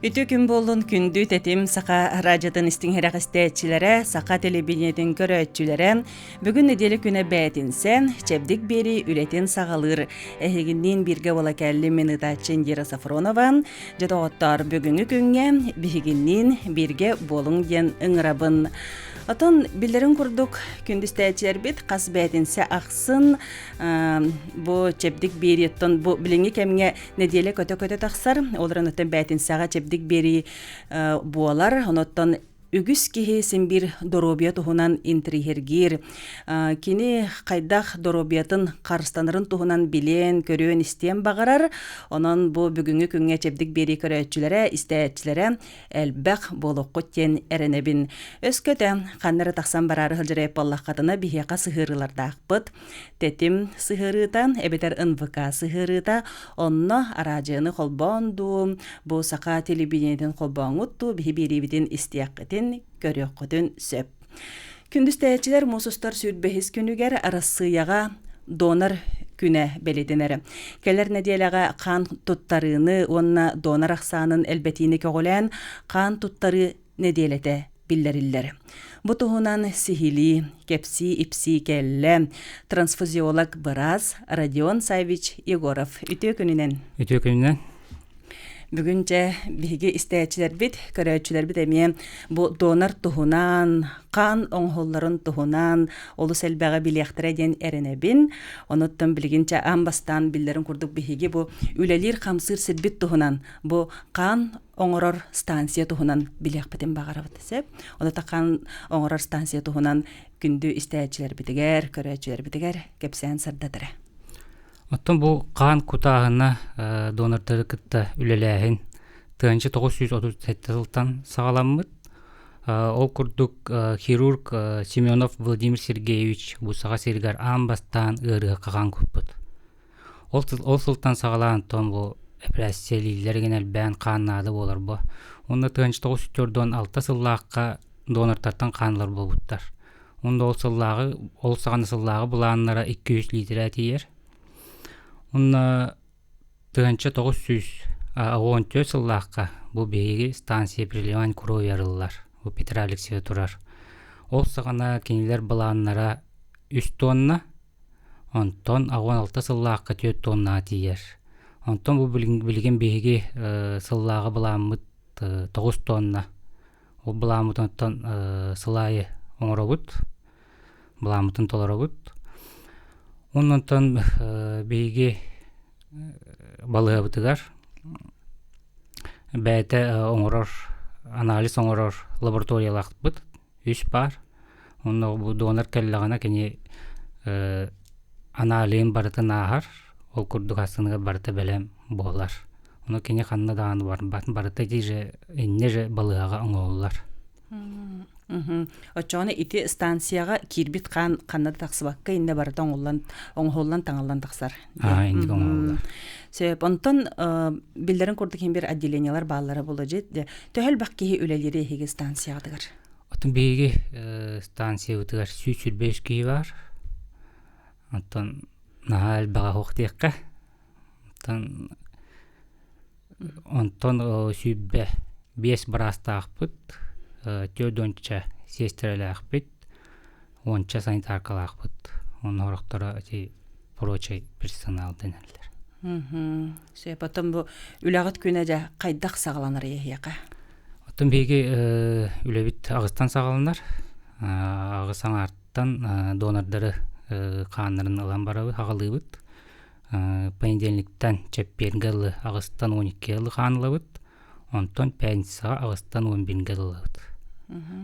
Үтүө күн буоллун күндү тэтим саха радиотын истиҥ иһирэх истээччилэрэ, саха телевидениетин көрөөччүлэрэ. Бүгүн нэдиэлэ күнэ бээтинсэ, Чэбдик биэрии үлэтин саҕалыыр. Эһигинниин бииргэ буола кэллим мин ыытааччы Индира Сафронова. Дьэ доҕоттоор, бүгүҥҥү күҥҥэ биһигинниин бииргэ буолуҥ диэн ыҥырабын. Отон биллэрин курдук күндү истээччилэрбит хас бээтинсэ ахсын бу Чэбдик биэрииттэн бу билиҥҥи кэмҥэ Нэдиэлэ көтө-көтө тахсар, ол эрэн оттон бээтинсэҕэ чэбдик биэрии буолар. Онуттан үгүс киһи син биир доруобуйа туһунан интриһиргиир. Кини хайдах доруобуйатын харыстанарын туһунан билиэн, көрүөн, истиэн баҕарар. Онон бу бүгүҥҥү күҥҥэ чэбдик биэрии көрөөччүлэрэ, истээччилэрэ элбэх буолуоххут диэн эрэнэбин. Өскөтө ханна эрэ тахсан бараары сылдьар буоллаххытына биһиэхэ сыһыарыылардаахпыт. Тэтим сыһыарыыта эбэтэр НВК сыһыарыыта онно араадьыйаны холбоон дуу, бу саха телевидениетин холбооҥҥут дуу биһи биэриибитин истиэххитин, көрүөххүтүн сөп. Күндүс тэйээччилэр муус устар сүүрбэһис күнүгэр Арассыыйаҕа донор күнэ бэлиэтэнэр. Кэлэр нэдиэлэҕэ хаан туттарыыны уонна донор ахсаанын элбэтиини көҕүлээн хаан туттарыы нэдиэлэтэ биллэриллэр. Бу туһунан сиһилии, кэпсии-ипсии кэллэ трансфузиолог быраас Родион Саввич Егоров. Үтүө күнүнэн! Үтүө күнүнэн! Бүгүн дьэ биһиги истээччилэрбит, көрөөччүлэрбит эмиэ бу донор туһунан, хаан оҥоһулларын туһунан олус элбэҕи билиэхтэрэ диэн эрэнэбин. Онуттан билигин чэ аан бастаан биллэрин курдук биһиги бу үлэлиир-хамсыыр сирбит туһунан, бу хаан оҥорор станция туһунан билиэхпитин баҕарабыт сөп. Онута хаан оҥорор станция туһунан күндү истээччилэрбитигэр, көрөөччүлэрбитигэр кэпсээн сырдатара. Оттон бу хаан кутааһына донордары кытта үлэлээһин 1937 сылтан саҕаламмыт. Ол курдук хирург Семенов Владимир Сергеевич бу Саха сиригэр аан бастаан ыарыһахха хаан куппут. Ол, ол сылтан саҕалаан оттон бу эпэрээссийэлииллэр игин элбээн хаан наада буолар бо. Уонна 1946 сыллаахха донортартан хаанылар буолбуттар. Уонна ол сыллааҕы, ол саҕана сыллааҕы былааннара 200 литрэ тиийэр. Уонна 1914 сыллаахха бу биһиги станция Переливание крови арыллар. Бу Петра Алексеева турар. Ол саҕана кинилэр былааннара 3 тонна Онтон 16 сыллаахха 4 тоннаҕа тиийэр. Онтон бу билигин биһиги сыллааҕы былааммыт 9 тонна. Ол былааммытын оттон сыл аайы оҥоробут, былааммытын толоробут. Онтон биһиги балыыһабытыгар бэйэтэ оҥорор анализ оҥорор лабораториялаахпыт. Үс баар. Онно бу донор кэллэҕинэ кини аналиһын барытын ааһар, ол курдук ассыныгар барыта бэлэм буолар. Ону кини ханна даҕаны барбат, барыта ити же инньэ же балыыһаҕа оҥоһуллар. Оччоҕуна ити станцияҕа киирбит хаан ханна да тахсыбакка иннэ барыта оҥоһуллан оҥоһуллан таҥыллан тахсар. Аа, инник оҥоһуллар. Сөп. Онтон биллэрин курдук иһин бир отделениелар бааллара буолла дьэ. Төһө элбэх киһи үлэлиир эһиги станцияҕытыгар? Оттон биһиги станциябытыгар 123 киһи баар. Оттон наһаа элбэҕэ суох диэххэ. Оттон онтон 105 быраастаахпыт, 40 сиэстэрэлээхпит, уонча санитаркалаахпыт. Онно сорохторо ити прочий персонал дэнэллэр. Сөп. Потом бу үлэҕит күнэ дьэ хайдах саҕаланар эһиэхэ? Оттон биһиги үлэбит аҕыстан саҕаланар. Аҕыс аҥаартан донордары хааннарын ылан барабыт, аҕалыыбыт. Понедельниктан чэппиэргэ ылы аҕыстан 12 ылы хаан ылабыт. Онтон пятницаҕа аҕыстан 11 ылабыт.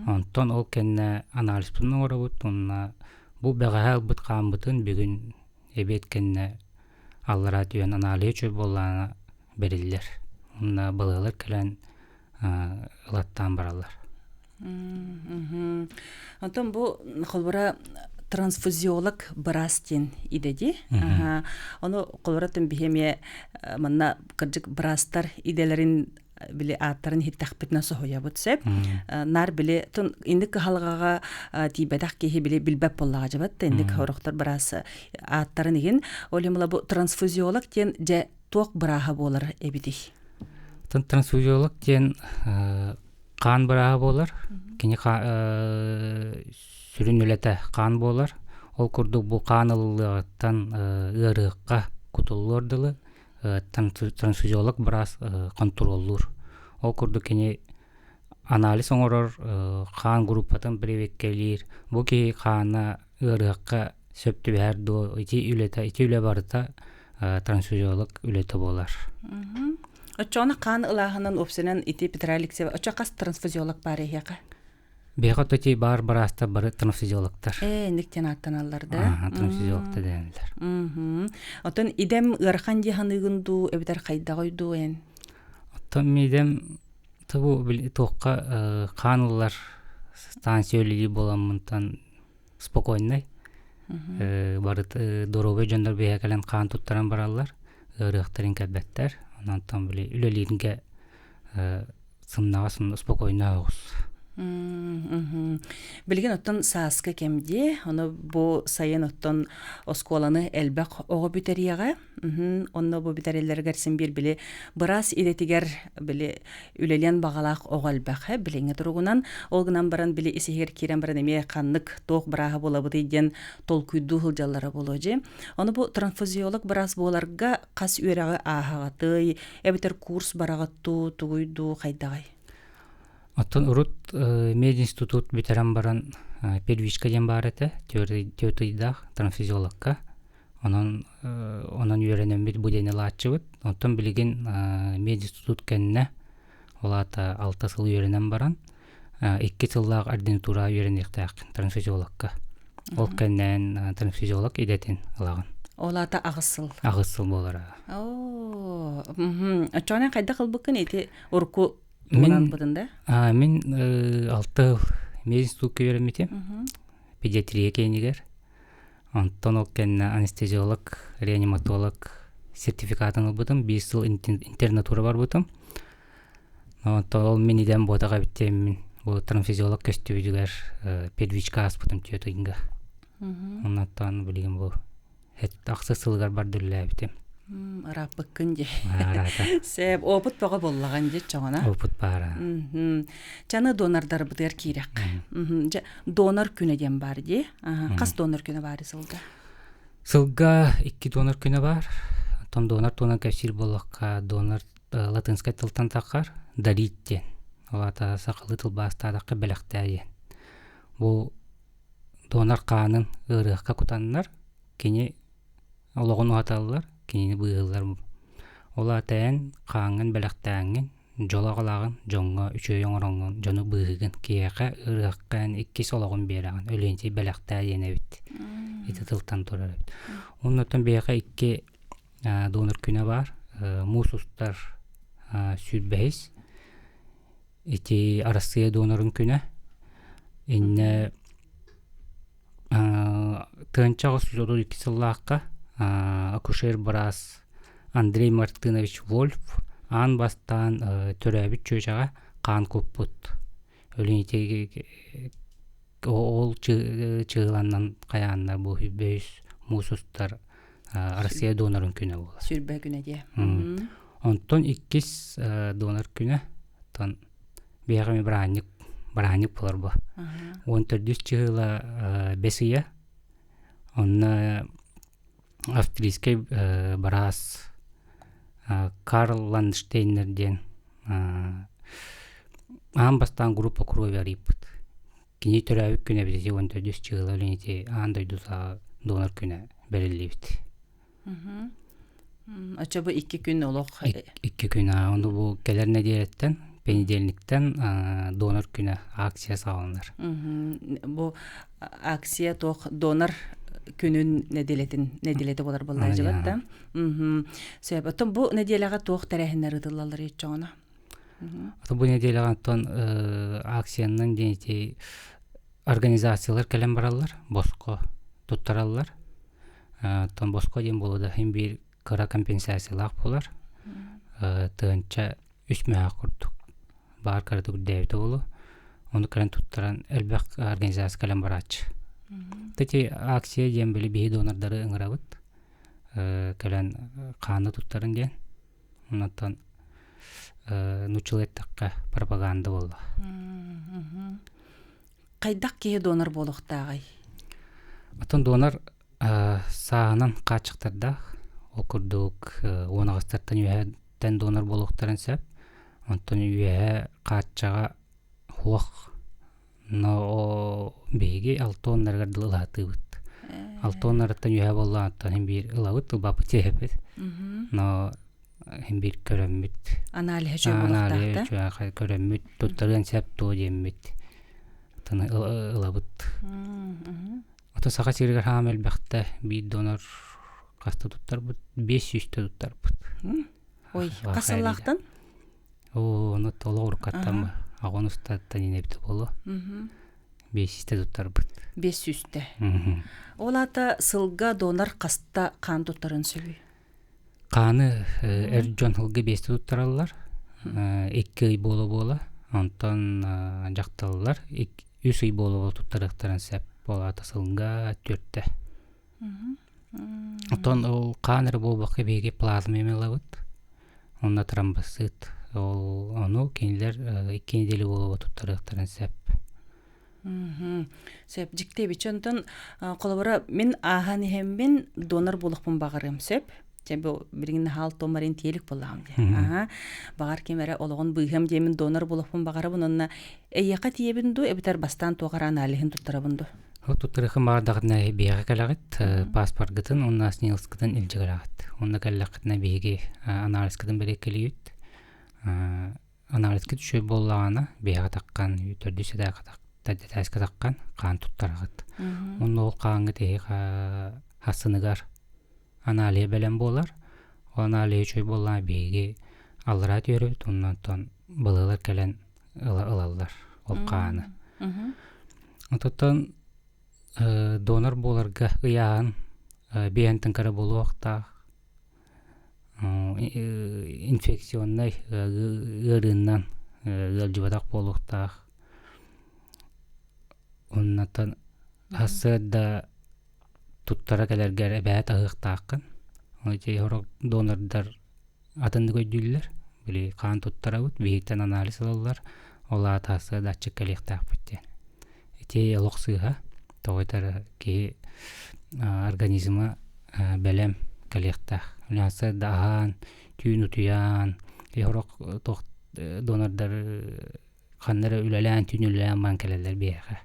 Онтон ол кэннэ анализпытын оҥоробут уонна бу бэҕэһээ ылбыт хааммытын бүгүн эбиэт кэннэ аллараа түһэн аналиһа үчүгэй буоллаҕына бэриллэр. Уонна балыыһалар кэлэн ылаттаан бараллар. Онтон бу холобура трансфузиолог быраас диэн идэ дии. Ону холобура биһи эмиэ манна кырдьык быраастар идэлэрин били ааттарын иһиттэхпитинэ соһуйабыт сөп. Наар били тун инник кыһалҕаҕа тиийбэтэх киһи били билбэт буоллаҕа дьабат да инник хорохтор быраас ааттарын иһин ол бу трансфузиолог диэн дьэ туох бырааһа буолар эбитий? Оттон трансфузиолог диэн хаан бырааһа буолар. Кини сүрүн үлэтэ хаан буолар. Ол курдук бу хаан ылыллыаҕыттан ыарыахха кутуллуор дылы трансфузиолог быраас хонтуруоллуур. Ол курдук кини анализ оҥорор, хаан группатын прививкэлиир. Бу киһи хаана ыарыахха сөп түбэһэр дуо ити үлэтэ ити үлэ барыта трансфузиолог үлэтэ буолар. Оччоҕуна хаан ылааһынын уопсайынан ити Петра Алексеева оччо хас трансфузиолог баар эһиэхэ? Биһиэхэ ити баар быраастар бары трансфузиологтар. Ээ, инник диэн ааттаналлар да? Трансфузиологтар дэнэллэр. Оттон идэм ыарахан дии саныыгын дуу, эбэтэр хайдаҕый дуу эн? Оттон идэм тобу туохха хаан ылар станция үлэлии буоламмынтан спокойнай. Бары доруобай дьоннор биһиэхэ кэлэн хаан туттаран бараллар, ыарыахтарын кэлбэттэр. Онон били үлэлииргэ сымнаҕас спокойно оҕус. Билигин оттон сааскы кэм дии, ону бу сайын оттон оскуоланы элбэх оҕо бүтэриэҕэ. Онно бу бүтэрэллэригэр син биир били быраас идэтигэр били үлэлиэн баҕалаах оҕо элбэх билиҥҥи туругунан. Ол гынан баран били ис иһигэр киирэн баран эмиэ ханнык туох бырааһа буолабытый диэн толкуйдуу сылдьаллара буолуо дьи. Ону бу трансфузиолог быраас буоларга хас үөрэҕи ааһаҕытый, эбэтэр курс бараҕыт дуу, тугуй дуу, хайдаҕай? Оттон урут мединститут бүтэрэн баран первичка диэн баар этэ, түөрт ыйдаах трансфузиологка. Онон онон үөрэнэммит бу диэни ылааччыбыт. Оттон билигин мединститут кэннэ, ол аата алта сыл үөрэнэн баран, икки сыллаах ординатура үөрэниэхтээх трансфузиологка. Ол кэннээн трансфузиолог идэтин ылаҕын. Ол аата аҕыс сыл. Аҕыс сыл буолара. Оо, оччоҕунан хайдах ылбыккын ити урукку тугунан ылбытын да? Мин алта сыл мединститутка үөрэммитим. Педиатрия киинигэр. Онтон ол кэннэ анестезиолог, реаниматолог сертификатын ылбытым. Биир сыл интернатура барбытым. Онтон ол мин идэм буотах эбит диэммин бу трансфузиолог көстүбүтүгэр первичка ааспытым түөрт ыйга. Оннуттан билигин бу ахсыс сылыгар барды үлэлээбитим. Ырааппыккын дии. Сөп, опыт бөҕө буоллаҕын дии чоҕуна. Опыт баара. Чаны донордарбытыгар киирэххэ. Дьэ, донор күнэ диэн баар дии. Хас донор күнэ баар сылга? Сылга икки донор күнэ баар. Оттон донор туһунан кэпсиир буоллахха, донор латынскай тылтан таххар дарить диэн. Ол аата сахалыы тылбаастаатахха бэлэхтээ диэн. Бу донор хаанын ыарыахха кутаннар, кини олоҕун уһаталлар, кинини быыһыыллар. Ол аата эн хааҥҥын бэлэхтээҥҥин, дьол аҕалааҕын, дьоҥҥо үчүгэй оҥороҥҥун, дьону быыһыгын, киһиэхэ ыарыахха эн иккис олоҕун биэрэҕин, өлүөнсүй бэлэхтээ диэн эбит. Ити тылтан турар эбит. Оннуттан биһиэхэ икки донор күнэ баар. Муус устар сүүрбэһис ити Арассыыйа донорун күнэ. Иннэ 1832 сыллаахха акушер-быраас Андрей Мартынович Вольф аан бастаан төрөөбүт чүөчэҕэ хаан куппут. Өлүн ити ол чыыланнан хайааннар бу бөйүс муус устар Россия донорун күнэ буолар. Сүүрбэ күнэ диэ. Онтон иккис донор күнэ оттон биһиэхэ эмиэ бырааһынньык бырааһынньык буолар бу. Уон төрдүс чыһыла бэс ыйа. Онно австрийскай быраас Карл Ландштейнер диэн аан бастаан группа крови арыйбыт. Кини төрөөбүт күнэ эбит ити уон төрдүс чыһыла үлэн ити аан дойдутааҕы донор күнэ бэриллибит. Оччо бу икки күн олох Икки күн ону бу кэлэр нэдиэлэттэн понедельниктан донор күнэ акция саҕаланар. Бу акция туох донор күнүн нэдиэлэтин нэдиэлэтэ буолар буоллаа дьыбат да. Сөп. Оттон бу нэдиэлэҕэ туох тэрээһиннэр ыытыллаллар иччоҕуна? Бу нэдиэлэҕэ оттон акциянан диэн ити организациялар кэлэн бараллар, босхо туттараллар. Оттон босхо диэн буолуо да иһин биир кыра компенсациялаах буолар. Тыһыынча үс мөһөөх курдук баар кыратык үрдээбитэ буолуо. Ону кэлэн туттаран элбэх организация кэлэн барааччы. Ити акция диэн били биһи донордары ыҥырабыт. Кэлэн хааны туттарын диэн. Онтон нууччалыы эттэххэ пропаганда буолла. Хайдах киһи донор буолуохтааҕый? Оттон донор сааһынан хааччахтардаах. Ол курдук 18-тан үөһэттэн донор буолуохтарын сөп. Онтон үөһэ хааччаҕа суох. Но биһиги алта уоннарыгар дылы ылаатыыбыт. Алта уоннарыттан үөһэ буоллаҕыттан син биир ылабыт, ылбаппыт сиэһэппит. Но син биир көрөммүт. Аналиһа үчүгэй буолуохтаах да? Аналиһа көрөммүт, туттарыан сөп дуо диэммит ылабыт. Ото Саха сиригэр хаам элбэхтэ биир донор хаста туттарбыт? 500-тэ туттарбыт. Ой, хас сыллаахтан? Оо, ону толо уруккаттан аҕон устаттан инэбитэ буолуо. Биэс туттарбыт. Биэс сүүстэ. Ол аата сылга донор хаста хаан туттарын сөбүй? Хааны эр дьон сылга биэстэ туттараллар. Икки ый буола-буола. Онтон дьахталлар үс ый буола-буола туттарыахтарын сөп. Ол аата сылга түөртэ. Оттон ол хаан эрэ буолбакка биһиги плазма эмиэ ылабыт. Онно тромбоцит. Ол ону кинилэр икки неделя буола туттарыахтарын сөп. Сөп. Дьикти эбит. Онтон холобура мин ааһан иһэммин донор буолуохпун баҕарыам сөп. Чэ бу билигин наһаал томарин тиэлик буоллаҕым дии. Аха. Баҕар ким эрэ олоҕун быыһыам диэмин донор буолуохпун баҕарабын уонна эйиэхэ тиийэбин дуу эбэтэр бастаан туох эрэ аналиһын туттарабын дуу? Туттарыахым баҕардаҕытына биһиэхэ кэлэҕит, паспоргытын уонна СНИЛСкытын илдьэ кэлэҕит. Онно кэллэххитинэ биһиги анализкытын бэрэбиэркэлиибит. Анализкыт үчүгэй буоллаҕына, биһиэхэ таххан, төрдүс этээскэ таххан хаан туттараҕыт. Онно ол хааҥҥыт эһиэхэ хасыныгар аналиһа бэлэм буолар. Ол аналиһа үчүгэй буоллаҕына биһиги аллараа түһэрбит, оннуттан балыылар кэлэн ылаллар ол хааны. Ототтон донор буоларга ыйааһын биэһэн тыҥкара буолуохтаах. Инфекционнай ыарыыннан ыалдьыбатах буолуохтаах. Оннуттан сарсыарда туттара кэлэргэр эбээт аһыахтааххын. Ол ити сорох донордар атыннык өйдүүллэр. Били хаан туттарабыт, биһиктэн анализ ылаллар, ол аата сарсыарда аччык кэлиэхтээхпит диэн. Ити олох сыыһа. Тоҕо этэр киһи организма бэлэм кэлиэхтээх. Сарсыарда аһаан, түүн утуйаан, сорох туох донордар ханна эрэ үлэлээн, түүн үлэлээн баран кэлэллэр биһиэхэ.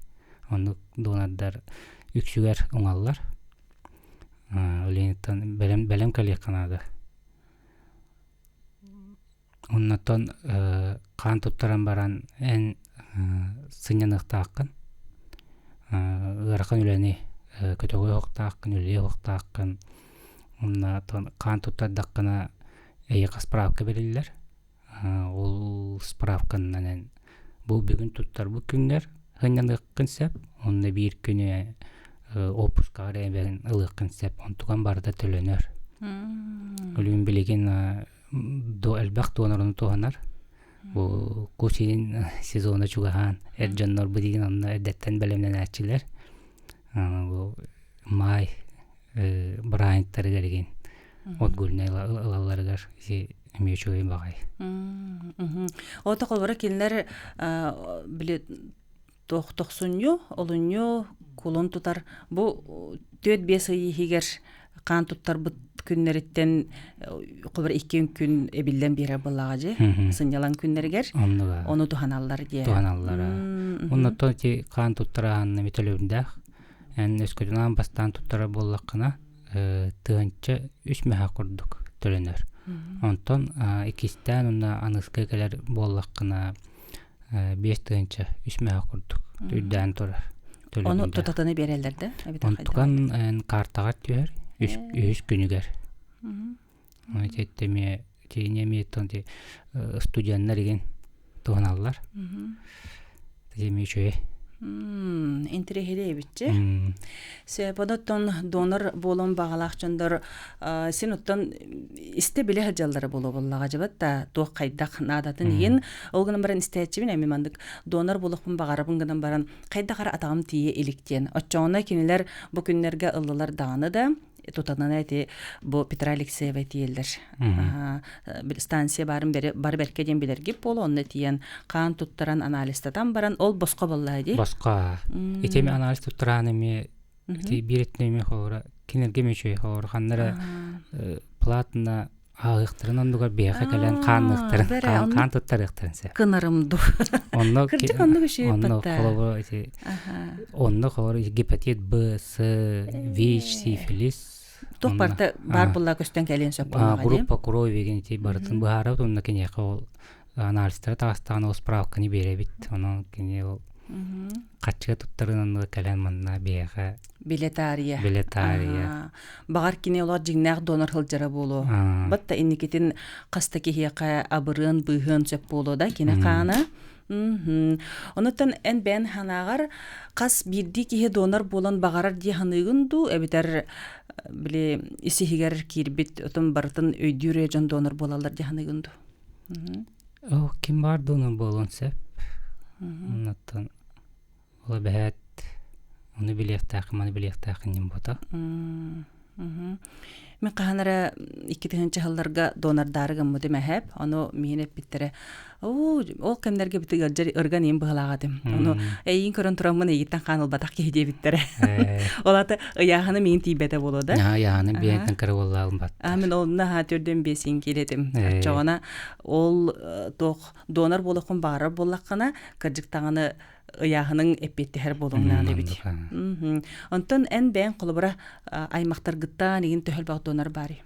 Оннук донордар үксүгэр уҥаллар. Ленинтэн бэлэм, бэлэм кэлиэххэ наада. Оннуттан хаан туттаран баран эн сынньаныахтааххын, ыарахан үлэни көтөҕүө уохтааххын, үлэлиэ уохтааххын. Уонна хаан туттардаххына эйиэхэ справка бэриллэр. Ол справканнан эн бу бүгүн туттарбыт күҥҥэр сынньаныаххын сөп уонна биир күнү отпускаҕар эбэн ылыаххын сөп. Онтукан барыта төлөнөр. Өлүүн билигин элбэх донорunu туһанар. Бу кусин сезона чугаһаан эр дьоннор билигин онно эрдэттэн бэлэмнэнээччилэр. Бу маай бырааһынньыктарыгар игин отгульнай ылалларыгар ити эмиэ үчүгэй баҕайы. Ото холобура кинилэр били тохсунньу, олунньу, кулун тутар бу 4-5 ый иһигэр хаан туттарбыт күннэриттэн холобура икки күн эбиллэн биэрэр буоллаҕа дьи сынньалаҥ күннэригэр ону туһаналлар диэ туһаналлара оннуттан ити хаан туттараһанна төлөбүрдээх Эн өскөтүн аан бастаан туттарар буоллаххына, тыһыынча үс мөһөөх курдук төлөнөр. Онтон иккистээн уонна аныгыскы кэлэр буоллаххына, 5 300 мөһөөх курдук үрдээн турар. Ону тутатына биэрэллэр да? Онтукан эн картаҕар түһэр үһүс күнүгэр. Ити эмиэ итини эмиэ студеннар игин туһаналлар. Ити эмиэ үчүгэй. Интэриэһирэй эбитчи. Сөп, оттон донор буолуон баҕалаах дьондор син оттон истэ билэ сылдьаллара буолуо буоллаҕа дьыбат да туох хайдах наадатын иһин ол гынан баран истээччибин эми маннык донор буолуохпун баҕарабын гынан баран хайдах эрэ атаҕым тиийэ илик диэн оччоҕуна кинилэр бу күннэргэ ыллылар даҕаны да. Тутанана эти бу Петра Алексеева тиэллэр. Станция баарын бары бэркэ диэн билэргип буолу, онно тиийэн хаан туттаран анализтатан баран, ол босхо боллаа дии. Босхо. Ити эми анализ туттараан эми ити биир өттүнэн эми холобура кинилэргэ эми үчүгэй холобура ханнара платно ааһыахтарын оннугар биһиэхэ кэлэн хаанныахтарын хаан туттарыахтарын сөп. Кынарым ду. Онно Кырдьык оннук үчүгэй онно холобура ити онно холобура гепатит Б, С, ВИЧ, сифилис туох барыта баар буолла көстөн кэлиэн сөп буоллаҕа. Группа крови деген ити барытын быһаарабыт онно киниэхэ ол анализтара таҕыстаҕына ол справканы биэрэбит. Онон кини ол хаччыга туттарын оннугар кэлэн манна биһиэхэ билэ таарыйа. Билэ таарыйа. Баҕар кини олор дьиҥнээх донор сылдьара буолуо. Батта инникитин хаста киһиэхэ абырыан быыһыан сөп буолуо да кини хаана. Онуттан эн бэйэн санааҕар хас биирдии киһи донор буолан баҕарар дии саныыгын дуу эбэтэр били ис иһигэр киирбит отун барытын өйдүүр дьон донор буолаллар дии саныыгын дуу? Оо, ким баар донор буолуон сөп. Оннуттан ол эбэһээт ону билиэхтээххин, маны билиэхтээххин диэн буолта. Мин хаһан эрэ 2000 сылларга донордаары гыммытым эһэп. Ону миин эппиттэрэ. Оо, ол кэмнэргэ бити ыалдьар ырган иин быһалаах этим. Ону эйиин көрөн тураммын эйигиттэн хаан ылбатах киһи диэбиттэрэ. Ол аты ыйааһыны миин тиийбэтэ буолуо да? Ыйааһыны биэнтэн кыра буоллаҕым бат. А мин онно ха төрдөн биэсин киирэтим. Оччоҕуна ол туох донор буолуоххун баҕарар буоллаххына, кырдьык даҕаны ыйааһыныҥ эппиэттэһэр буолуҥнаан эбит. Онтон эн бэйэҥ холобура аймахтаргыттан игин төһө элбэх донор баарый?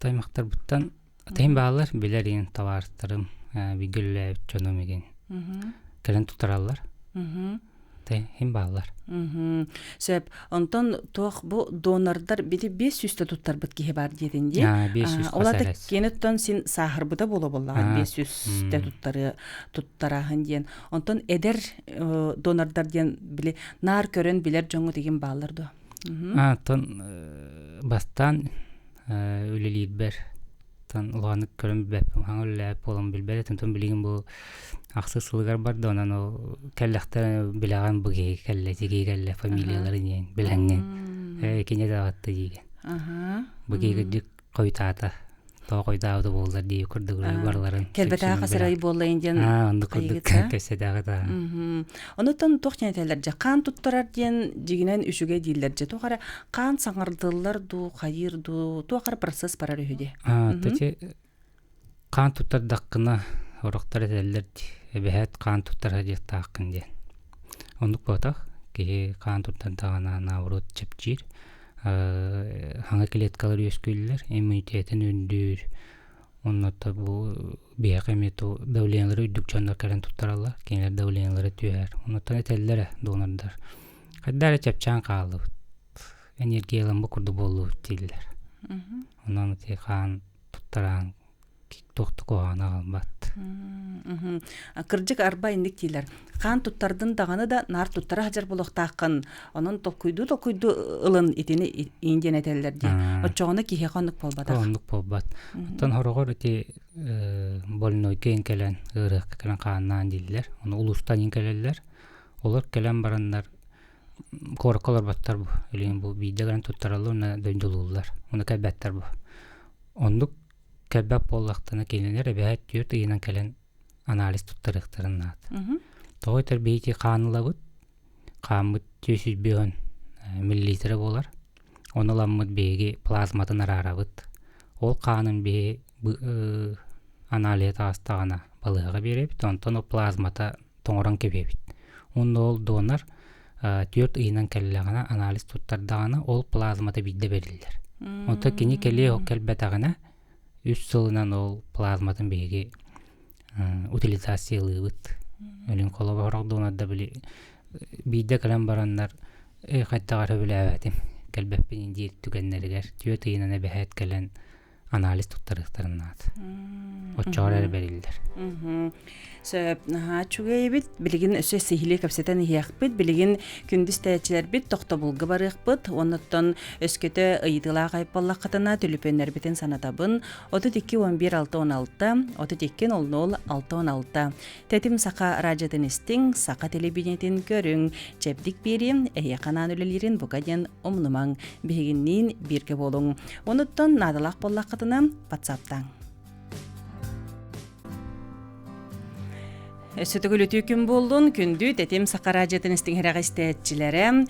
Аймахтарбыттан атайым бааллар, билэр игин табаарыстарым, бииргэ үлэлээбит дьонум игин кэлэн туттараллар. Хим бааллар. Сөп. Онтон туох бу донордар бити 500 туттарбыт киһи бар диэтин дии. 500 Ол ата кенеттон син сааһырбыта буола буоллаҕа 500 туттары туттараһын диэн. Онтон эдэр донордар диэн били наар көрөн билэр дьоҥҥут игин бааллар дуо? Оттон бастаан үлэлиирбэр тон улаханнык көрөн билбэппин хаҥа үлэлээбит буолан билбэт этим тон билигин бу ахсыс сылыгар барда онон ол кэллэхтэрэ билэҕин бу киһи кэллэ ити киһи кэллэ фамилияларын диэн билэҥҥин ээ кини даҕатта диигин бу киһи кырдьык хойутаата тоҕо хойутаабыта буоллар дии курдук барыларын Кэлбэтэх хасырай буоллайын диэн оннук курдук кэпсэтээҕи да. Онуттан туох диэн этэллэр дьэ хаан туттарар диэн дьигинэн үчүгэй дииллэр дьэ туох эрэ хаан саҥардыллар дуу хайыыр дуу туох эрэ процесс барар үһү дии. Тати хаан туттардаххына орохтор этэллэр эбэһээт хаан туттара диэхтааххын диэн. Оннук буотах киһи хаан туттардаҕына наоборот чэпчиир хаҥа клеткалар үөскүүллэр иммунитетын үрдүүр оннуттан бу биһиэхэ эмиэ давлениелара үрдүк дьоннор кэлэн туттараллар кинилэр давлениелара түһэр оннуттан этэллэрэ донордар хайдах эрэ чэпчээн хааллыбыт энергияламмыт курдук буоллубут дииллэр онон ити хаан туттараан туох да куһаҕаны аҕалбат. Кырдьык арба инник диилэр. Хаан туттардын даҕаны да наар туттара сылдьар буолуохтааххын. Онон толкуйдуу толкуйдуу ылын итини иин диэн этэллэр дии. Оччоҕуна киһиэхэ оннук буолбатах. Оннук буолбат. Оттон хороҕор ити больнойга иин кэлэн ыарыһахха кэлэн хааннаан дииллэр. Ону улуустан иин кэлэллэр. Олор кэлэн бараннар куоракка олорботтор бу. Илин бу биирдэ кэлэн туттараллар уонна дойдулууллар. Ону кэлбэттэр бу. Оннук кэлбэт буоллахтарына кинилэр эбэһээт 4 ыйынан кэлэн анализ туттарыахтарын наада. Тоҕо этэр биһиги хаан ылабыт, хааммыт 450 миллилитра буолар. Ону ыламмыт биһиги плазматын араарабыт. Ол хаанын биһи аналиһа таҕыстаҕына балыыһаҕа биэрэбит, онтон ол плазмата тоҥорон кэбиһэбит. Уонна ол донор 4 ыйынан кэллэҕинэ анализ туттардаҕына ол плазмата биирдэ бэриллэр. Онтон кини кэлиэ кэлбэтэҕинэ 3 сылынан ол плазматын биһиги утилизациялыыбыт. Өлүн холобур донорда били биирдэ кэлэн бараннар хайдах эрэ үлээбэтим кэлбэппин диир түгэннэригэр 4 ыйынан эбэһээт кэлэн. анализ туттарыахтарын наада. Оччоҕор эрэ бэриллэр. Сөп, наһаа үчүгэй эбит. Билигин өссө сиһилии кэпсэтэн иһиэхпит. Билигин күндү истээччилэрбит тохтобулга барыахпыт. Оннуттан өскөтө ыйытыылаах айыппаллаххытына түлүпүөннэрбитин санатабын. 32 11 616, 32 00 616. Тэтим Саха радиотын истиҥ, саха телевидениетин көрүҥ, чэбдик биэриим, эһиэхэ анаан үлэлиирин бука диэн умнумаҥ. Биһигинниин бииргэ буолуҥ. Онуттан наадалаах буоллаххытына, ватсаптааҥ. Өссө төгүл үтүө күн буоллун. Күндү Тэтим Саха радиотын истиҥ истээччилэрэ,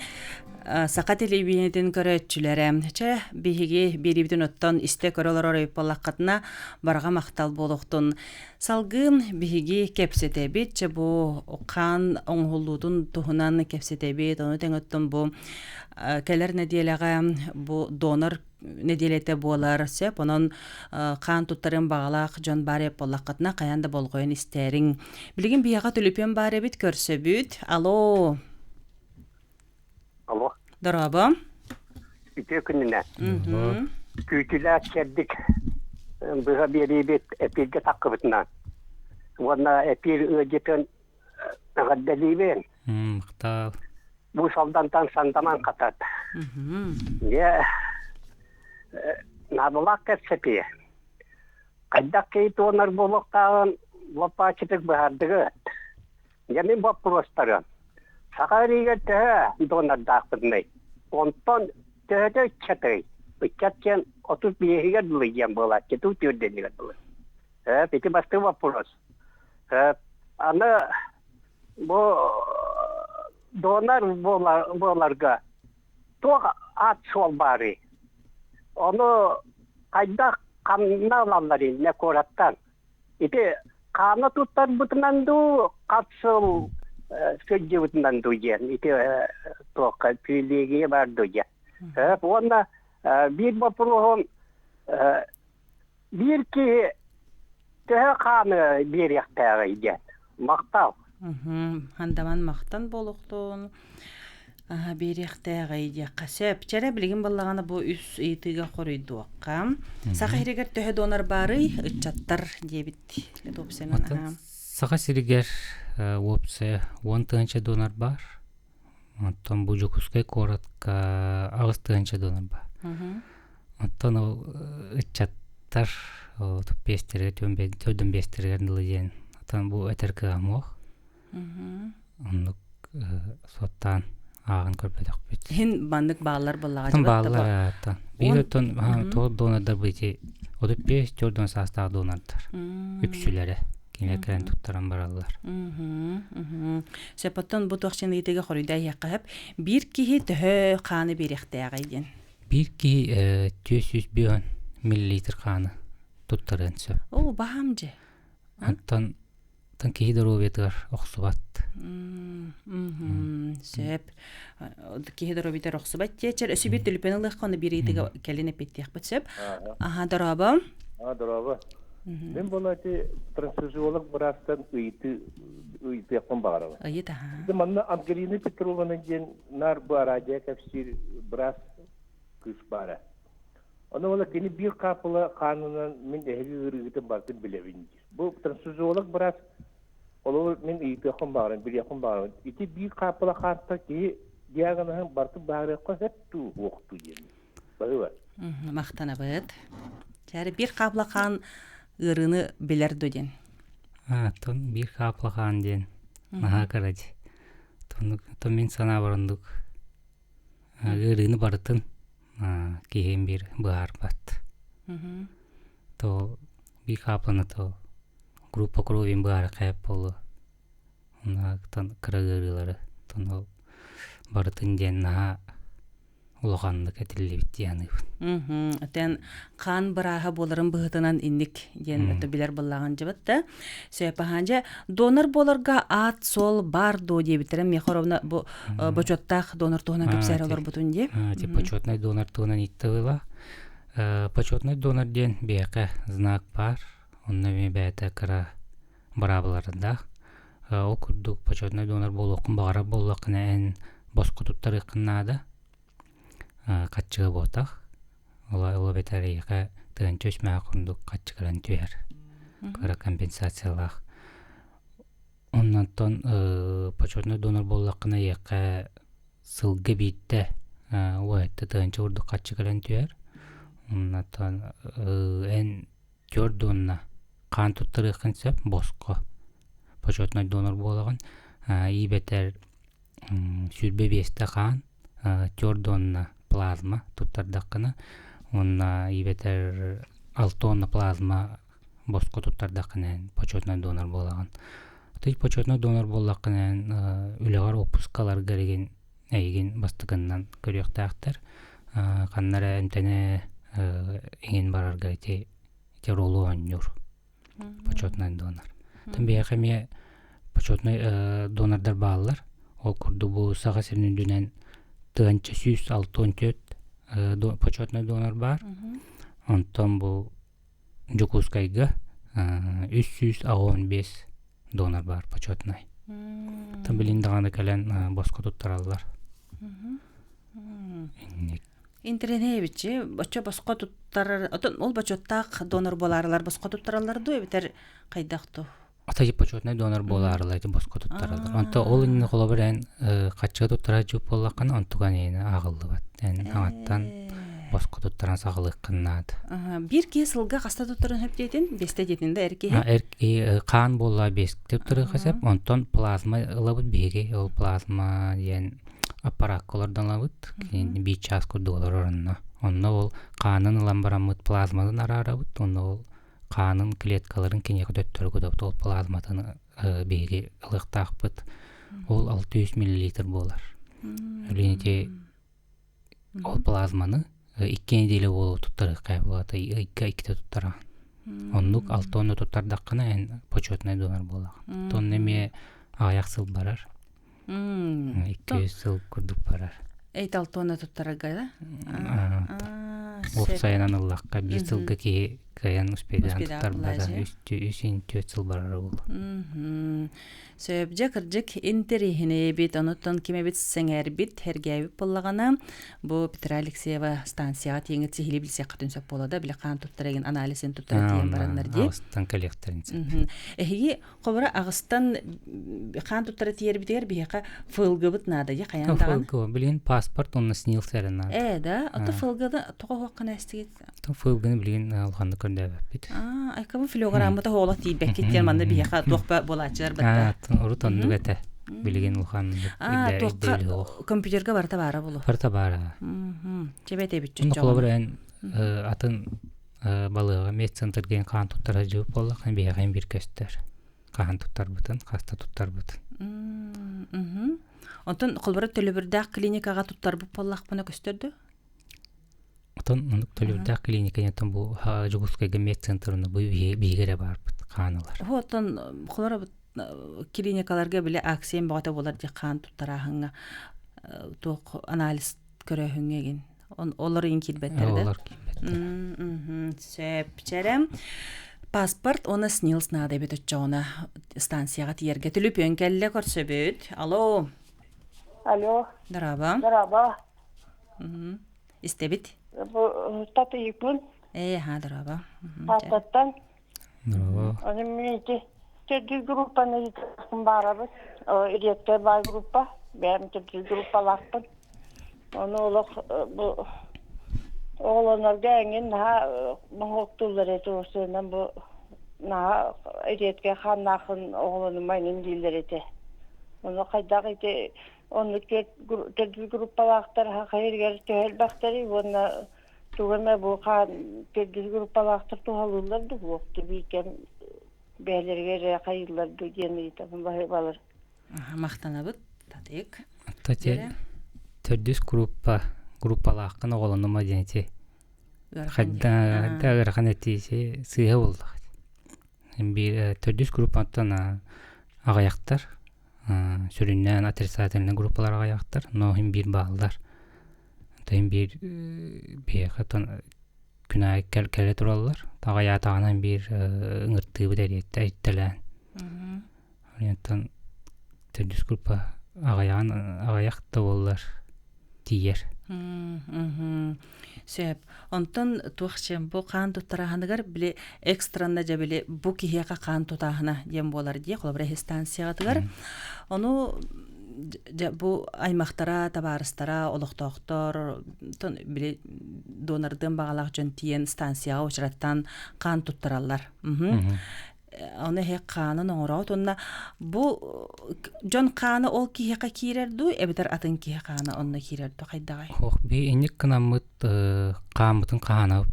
саха телевидениетин көрөөччүлэрэ. Чэ, биһиги биэриибитин оттон истэ көрө олорор буоллаххытына, барҕа махтал буолуохтун. Салгыы биһиги кэпсэтэбит, чэ бу хаан оҥоһуллуутун туһунан кэпсэтэбит, ону тэҥэ оттон бу кэлэр нэдиэлэҕэ бу донор нэдиэлэтэ буолар сөп, онон хаан туттарыан баҕалаах дьон баар буоллаххытына хайаан да болҕойон истээриҥ. Билигин биһиэхэ түлүпүөн баар эбит, көрсөбүт. Алло. Алло. Дорообо. Үтүө күнүнэн. Күүтүлээх чэбдик быһа биэриибит эпииргэ таххыбытынан. Уонна эпиир ыалдьытын эҕэрдэлиибин. Махтал. Бу Салдантан сандаман хатат. Дьэ, наадалаах кэпсэтии. Хайдах киһи туонар буолуохтааҕын лоппааччытык быһаардыгыт. Дьэ мин боппуруостарым. Саха ириигэр төһө донордаахпытыный? Онтон төһөтө ыччатый? Ыччат диэн 35-игэр дылы диэн буолааччы, туу түөрдэнигэр дылы. Ити бастакы вопрос. Аны бу донор буоларга туох аат-суол баарый? Ону хайдах ханна ылалларый иннэ куораттан? Ити хаана туттарбытынан дуу, хас сыл сылдьыбытынан дуу диэн ити туохха привилегия баар дуу диэн. Уонна биир боппуруоһум биир киһи төһө хааны биэриэхтээҕий диэн. Махтал. Хандаман махтан буолуохтун. Биэриэхтээҕий диэххэ сөп. Чэрэ билигин баллаҕана бу үс ыйытыыга хоруйдуохха. Саха сиригэр төһө донор баарый? Ыччаттар диэбит уопсайынан. Саха сиригэр уопсайа 10 тыһыынча донор баар. Оттон бу Дьокуускай куоратка 8 тыһыынча донор баар. Оттон ол ыччаттар 35-тэригэр, 45-тэригэр дылы диэн оттон бу этэр кыаҕым суох. Оннук суоттаан ааҕан көрбөтөхпүт. Иһин маннык бааллар буоллаҕа Оттон бааллар оттон. Биир оттон тоҕо донордар бу ити 35-40 саастаах донордар үксүлэрэ кинилэр кэлэн туттаран бараллар. Сөп оттон бу туох ыйытыыга хоруйдаа иһиэххэ сөп. Биир киһи төһө хааны биэриэхтээҕий диэн? Биир киһи 450 миллилитр хааны туттарыан сөп. Оо, баһаам дьэ. Оттон Оттон киһи доруобуйатыгар охсубат. Сөп. Киһи доруобуйатыгар охсубат диэчэр. Өссө биир түлүпүөн ылыахха, ону биир ыйытыга кэлин эппиэттиэхпит сөп. Аха, дорообо. А, дорообо. Мин буолаати трансфузиолог быраастан ыйытыы ыйытыахпын баҕарабын. Ыйыт, аха. Манна Ангелина Петровна диэн наар бу араадьыйа кэпсиир быраас кыыс баара. Ону буола кини биир хаапыла хаанынан мин эһиги ыарыыгытын барытын билэбин диир. Бу трансфузиолог быраас олору мин ыйытыахпын баҕарабын, билиэхпин баҕарабын. Ити биир хааппыла хаантан киһи диагноһын барытын быһаарыахха сөп дуу, суох дуу диэн. Баһыыба. Махтанабыт. Чээрэ биир хаапыла хаан ыарыыны билэр дуу диэн. Тон биир хаапыла хаан диэн наһаа кыра дии. Тон мин санаабар оннук ыарыыны барытын киһим биир быһаарбат. То биир хаапыны то группа крови быһаара хайап буолуо. Онтон кыра ыарыылары тон ол барытын диэн наһаа улаханнык этиллибит дии саныыбын. Этэн хаан бырааһа буоларын быһыытынан инник диэн это билэр буоллаҕын дьыбыт да. Сөп дьэ донор буоларга аат-суол баар дуо диэбиттэрэ миэхэ ровно бу бочуоттаах донор туһунан кэпсээр олорбутун дии. Ти почетный донор туһунан иттыбыла. Почетный донор диэн биһиэхэ знак баар. Онно эмиэ бэйэтэ кыра быраабылардаах. Ол курдук почетный донор буолуоххун баҕарар буоллаххына эн босхо туттарыаххын наада. Хаччыга буотах. Ол эбэтэр эйиэхэ тыһыынча үс мэҕэ курдук хаччы кэлэн түһэр. Кыра компенсациялаах. Оннонтон почетный донор буоллаххына эйиэхэ сылга биирдэ уоһэтте тыһыынча курдук хаччы кэлэн түһэр. Оннотон эн түөрт уонна хаан туттарыаххын сөп босхо почетный донор буолаҕын. Иибэтэр 25-тэ хаан, түөрт уонна плазма туттардаххына уонна иибэтэр алта уонна плазма босхо туттардаххына эн почетный донор буолаҕын. Ты почетный донор буоллаххына эн үлэҕэр отпускаларга эригин эйигин бастакыннан көрүөхтээхтэр. Ханна эрэ эмтэнэ иҥин барарга ити ити ролу оонньуур почетный донор. Тан биһиэхэ эмиэ почетный донордар бааллар. Ол курдук бу Саха сирин үрдүнэн 1164 почетный донор баар. Онтон бу Дьокуускайга 385 донор баар почетный. Тан билин даҕаны кэлэн босхо туттараллар. Инник. Интэриэһинэй оччо босхо туттарар отон ол бочуоттаах донор буолаарылар босхо туттараллар дуу эбэтэр хайдах дуу? Ата почетный донор буолаарылар ити босхо туттараллар. Онто ол иннинэ холобур эн хаччыга туттара дьуп буоллаххына онтуган эйиэнэ ааҕыллыбат. Эн аҥаттан босхо туттаран саҕалыаххын наада. Биир киһи сылга хаста туттаран сөп диэтин? Биэстэ диэтин да эр киһи? Эр киһи хаан буолла биэстэ туттарыахха сөп. Онтон плазма ылабыт биһиги. Ол плазма диэн аппараакка олордон ылабыт. Биир чаас курдук олорор онно. Онно ол хаанын ылан бараммыт плазматын араарабыт. Онно ол хаанын клеткаларын киниэхэ төттөрү кутабыт. Ол плазматын биһиги ылыахтаахпыт. Ол 600 миллилитр буолар. Билигин ити ол плазманы икки неделя буолуо туттарыахха буолата ыйга иккитэ туттараҕын. Оннук алта уонна туттардаххына эн почетнай донор буолаҕын. Тонна эмиэ аҕыйах сыл барар. 200 сыл курдук барар. Эйт алтуона туттарарга да? Уопсайынан ыллахха биир сылга киһи кыайан успейдаан туттарбата үс төрт сыл барара буолуо. Сөп дьэ кырдьык интэриэһинэйбит, онуттан ким эбит сэҥээрбит, сэргээбит буоллаҕына, бу Петра Алексеева станцияҕа тииҥит сиһилии билсиэххитин сөп буолла да, били хаан туттар эгин анализын туттара тиийэн бараннар дии. Аҕыстан кэлиэхтэрин сөп. Эһиги Хобура аҕыстан хаан туттара тиийэрбитигэр биһиэхэ ФЛГ-быт наада дии хайаан даҕаны. ФЛГ билигин паспорт уонна СНИЛС эрэ наада. Ээ да, ото ФЛГ-ны тоҕо оһуоххана эстигит? ФЛГ-ны билигин улаханнык көрдөөбөппүт. Аа, айкабын филограммата оһоолох тиийбэккит диэн манна биһиэхэ туох буолааччылар батта. Урут оннук этэ. Билигин улахан Аа, туохха компьютерга барыта баара булу. Барыта баара. Чэбэт эбит чоччоҕо. Холобур эн атын балыаҕа медцентргин хаан туттара дьыбыт буоллаххына биһиэхэ биир көстөр хаһан туттарбытын хаста туттарбытын Онтон холобура төлөбүрдээх клиникаҕа туттарбыт буоллахпына көстөр дуу? Отон оннук төлөбүрдээх клиника диэн бу Дьокуускайга медцентрына бу биһиги эрэ баарбыт хаан ылар. Оттон холобура клиникаларга били акция бөҕөтө буолар дии хаан туттарааһыҥҥа туох анализ көрөөһүҥҥэ игин олор иин киирбэттэр да олор киирбэттэр сөп чэрэ паспорт уонна снилс наада эбит оччоҕуна станцияҕа тиийэргэ түлүпүөн кэллэ көрсөбүт алло алло дорообо дорообо истэбит бу татыйыкпын ээ ха дорообо Тааттаттан дорообо Ону мин ити төрдүс группаны ыытыахпын баарабыт. Редкая баай группа. Бэйэм төрдүс группалаахпын. Ону олох бу оҕолонорго эҥин наһаа моһуоктууллар этэ уопсайынан бу наһаа редкэй хааннаахын оҕолонума эҥин дииллэр этэ. Ону хайдах ити оннук төрдүс группалаахтар хайырыгар төһө элбэхтэрий уонна тугу эмэ бу хаан төрдүс группалаахтар туһалыыллар дуу суох дуу бииркэм бэйэлэригэр эрэ хайыыллар дуу диэн ыйытабын баһыыбалар Махтанабыт Татык. Тати төрдүс группа группалааххын оҕолонума диэн ити хайда ыарахан этииси сыыһа буоллах. Биир төрдүс группаттан аҕыйахтар сүрүннээн отрицательный группалар аҕыйахтар, но иһин биир бааллар. Тыһын биир биһиэхэ күн аайы кэлэ тураллар. Аҕыйаатаҕынан биир ыҥыртыыбыт эриэттэ эйтэлээн. Оттон төрдүс группа аҕыйаҕын аҕыйах да буоллар тиийэр. Сөп. Онтон туох чем бу хаан туттарааһыныгар били экстранна дьэ били бу киһиэхэ хаан тутааһына диэн буолар дии холобура станциятыгар. Ону дьэ бу аймахтара, табаарыстара, олохтоохтор били донордыан баҕалаах дьон тиийэн станцияҕа учраттан хаан туттараллар. Ону эһи хаанын оҥороот уонна бу дьон хаана ол киһиэхэ киирэр дуу эбэтэр атын киһи хаана онно киирэр дуу хайдаҕай? Ох, би инник гынаммыт хааммытын хаанап